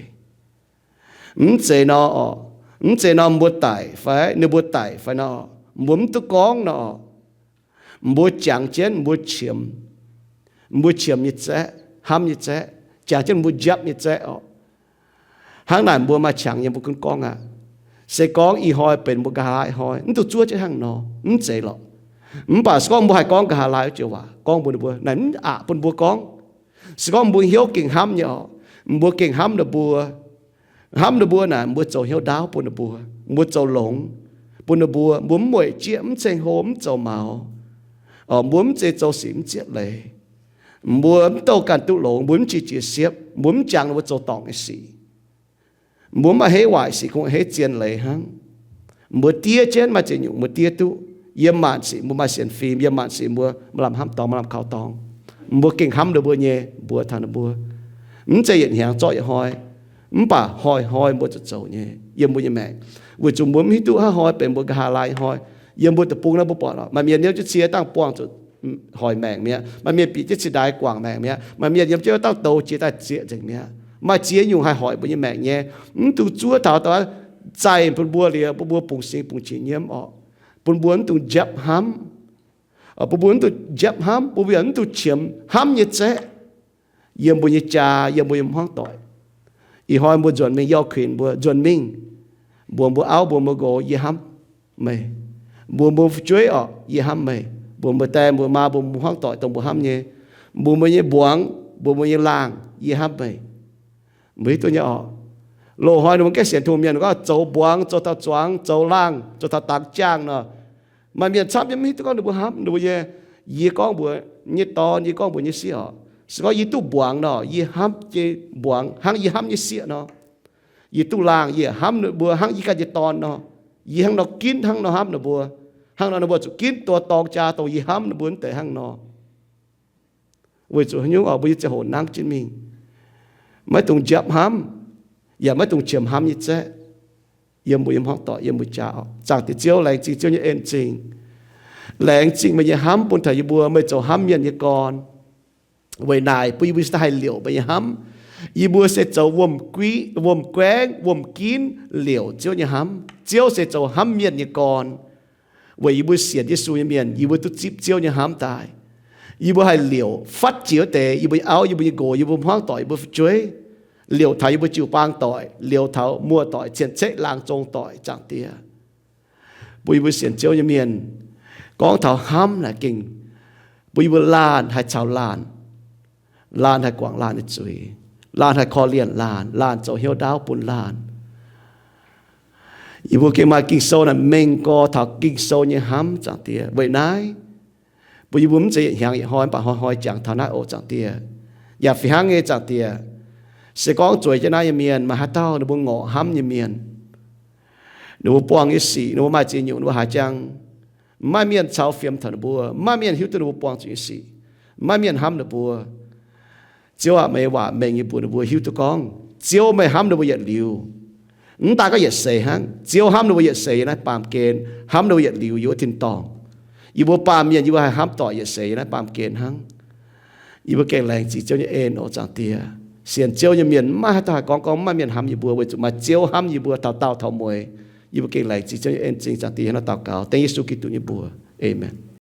Mv zeiz nor orqc, mv zeiz nor mbuo daic fai ninh mbuo daic fai nor, mbuo mv duqv gorngv nor orqc, mbuo jangx jienv mbuo qiemx, mbuo qiemx nyei zaeqv, hnamv nyei zaeqv, jangx jienv mbuo njapv nyei zaeqv orqc. Hnangv naaic mbuo maaih qangx nyei mbuo gunv gorngv aqv. Se gorngv ih hnoi benx mbuo nqa'haav ih hnoi, mv dungx zuov jienv hnangv nor, mv zeiz lorqc. Mv baac se gorngv mbuo haih gorngv nqa'haav laai wuov joux waac gorngv mbuox ninh mbuo, naaiv mv aqc bun mbuo gorngv. Se gorngv mbuo hnyouv gengh hnamv nyei orqc, mbuo gengh hnamv ninh mbuo, hnamv ninh mbuo naaic, mbuo zoux hnyouv ndaauv bun ninh mbuo, mbuo zoux longx bun ninh mbuo, mbuo mv mueic jieqv, mv ceng hlo, mv zoux maux, mbuo mv zeiz zoux sic mv ziepv leiz, mbuo mv douh ganh duqv longx, mbuo mv qiex jiez siepv, mbuo mv jangx ninh mbuo zoux dorngc nyei sic. Mbuo mv maaih hei waaic sic kungx hei zien leiz hnangv. Mbuo diev jienv maaih ziex nyungc mbuo diev duqv. Yiem maanc sic mbuo maaih sienx fim, yiem maanc sic mbuo maaih lamh hnamv dorngx, maaih lamh kaux dorngx. Mbuo gengh hnamv ninh mbuo nyei, mbuox taux ninh mbuo. Mv zeiz yietc hnyangx zorqv yietc hnoi, mv baac hnoi-hnoi mbuo zuqc zoux nyei yiem mbuo nyei maengc. Weic zuqc mbuo mv hiuv duqv hnangv hnoi benx mbuo nqa'haav laai hnoi. Yiem mbuo deic-bung naaiv mbuo buatc lorqc, maaih mienh niouv jienv cie dangh buangh zuqc hoic maengc mi'aqv. Maaih mienh bieqc jienv cingx ndaix guangc maengc mi'aqv. Maaih mienh yiem jienv wuov dangh douz jiex daaih zieqc nzengc mi'aqv. Maaih ziex nyungc haih hoic mbuo nyei maengc nyei. Mv dungx zuov taux daaih zaih bun mbuo liuz, bun mbuo bungx singx bungx qiex nyiemv orqc, bun mbuo mv dungx njapv hnamv, bun mbuo mv dungx njapv hnamv, bun mbuo yaac mv dungx qiemx hnamv nyei zaeqv yiem mbuo nyei jaa, yiem mbuo nyei hmuangv doic. Ih hnoi mbuo nzuonx mingh, yauh kuinx mbuo nzuonx mingh, mbuox mbuo auv, mbuox mbuo nqox, yie hnamv meih. Mbuox mbuo fu'jueiv orqc, yie hnamv meih. Mbuox mbuo die, mbuox maa, mbuox mbuo hmuangv doic dongh mbuo hnamv nyei. Mbuox mbuo nyei mbuangz, mbuox mbuo nyei laangh, yie hnamv meih. Mbuo hiuv duqv nyei orqc? Loz-hnoi ninh mbuo gaengh sienx Tin-Hungh mienh gorngv zoux mbuangz, zoux taux zuangx, zoux laangh, zoux taux dangx jaangh nor, maaih mienh camv nyei mv hiuv duqv gorngv ninh mbuo hnamv ninh mbuo nyei. Yie gorngv mbuox nyei dorn, yie gorngv mbuox nyei sieqv orqc, se gorngv yie duqv mbuangz nor, yie hnamv jiex mbuangz hnangv yie hnamv nyei sieqv nor. Yie duqv laangh, yie hnamv ninh mbuo hnangv yie ganh nyei dorn nor. Yie hnangv nor ginv, hnangv nor hnamv ninh mbuo. Hnangv nor ninh mbuo zuqc ginv duqv dorng jaa dongh yie hnamv ninh mbuo wuov deix hnangv nor. Weic zuqc haaix nyungc orqc? Mbuo nyei ziangh hoc nangv jienv mingh, maiv dungx njapv hnamv, yaac maiv dungx qiemx hnamv nyei zaeqv yiem mbuo nyei hmuangv doic, yiem mbuo jaa orqc. Zaangc Diex Ziouv, laengz zingh Ziouv nyei en-zingh. Laengz zingh meih nyei hnamv bun taux yie mbuo. Meih zoux hnamv mienh nyei gorn. Weic naaic bun yie mbuo cingx daaih haih liouc meih nyei hnamv. Yie mbuo se zoux wuom-guiv, wuom-guaengv, wuom-ginv liouc Ziouv nyei hnamv. Ziouv se zoux hnamv mienh nyei gorn. Weic yie mbuo sienx Yesu nyei mienh, yie mbuo duqv zipv Ziouv nyei hnamv daaih. Yie mbuo haih liouc fatv jiex wuov deix, yie mbuo nyei auv, yie mbuo nyei nqox, yie mbuo hmuangv doic, yie mbuo fu'jueiv, liouc taux yie mbuo jiu-baang doic, liouc taux muoz-doic, cien-ceqv laangz zong doic, Zaangc Diex. Bun yie mbuo sienx Ziouv nyei mienh, gorngv taux hnamv naaic gengh bun yie mbuo laanh haih caux laanh, laanh haih guangc laanh nyei zuiz, laanh haih korv-lienh laanh, laanh zoux hnyouv ndaauv bun laanh. Yie mbuo gengh maaih Ging-Sou naaic mengh gorx taux Ging-Sou nyei hnamv, Zaangc Diex. Weic naaiv, bun yie mbuo mv zeiz yietc hnyangx yietc hnoi, mv baac hnoi-hnoi jangx taux naaiv oc, Zaangc Diex. Yaac fih hnangv nyei, Zaangc Diex, se gorngv zueiz jienv naaiv nyei mienh maaih haaix dauh ninh mbuo ngorc hnamv nyei mienh, ninh mbuo buangh nyei sic, ninh mbuo maaih ziex nyungc, ninh mbuo haaix jangx, mv maaih mienh caux fiem taux ninh mbuo, mv maaih mienh hiuv duqv ninh mbuo buangh zuqc nyei sic, mv maaih mienh hnamv ninh mbuo. Ziouv aac, meih nyei waac mengh nyei mbuox ninh mbuo hiuv duqv gorngv Ziouv meih hnamv ninh mbuo yietc liuz. Mv daaih gorngv yietc seix hnangv, Ziouv hnamv ninh mbuo yietc seix yiem naaiv baamh gen, hnamv ninh mbuo yietc liuz yiem wuov tin-dorngh. Yie mbuo baamh mienh yie mbuo haih hnamv doic yietc seix yiem naaiv baamh gen hnangv. Yie mbuo gengh laengz zingh Ziouv nyei en oc, Zaangc Diex. Sienx Ziouv nyei mienh mv maaih haaix dauh haih gorngv gorngv mv maaih mienh hnamv yie mbuo, weic zuqc maaih Ziouv hnamv yie mbuo taux daauh taux mueiz. Yie mbuo gengh laengz zingh Ziouv nyei en-zingh, Zaangc Diex, hnangv naaiv daux gaux dengv Yesu Giduc nyei mbuox. Aamen.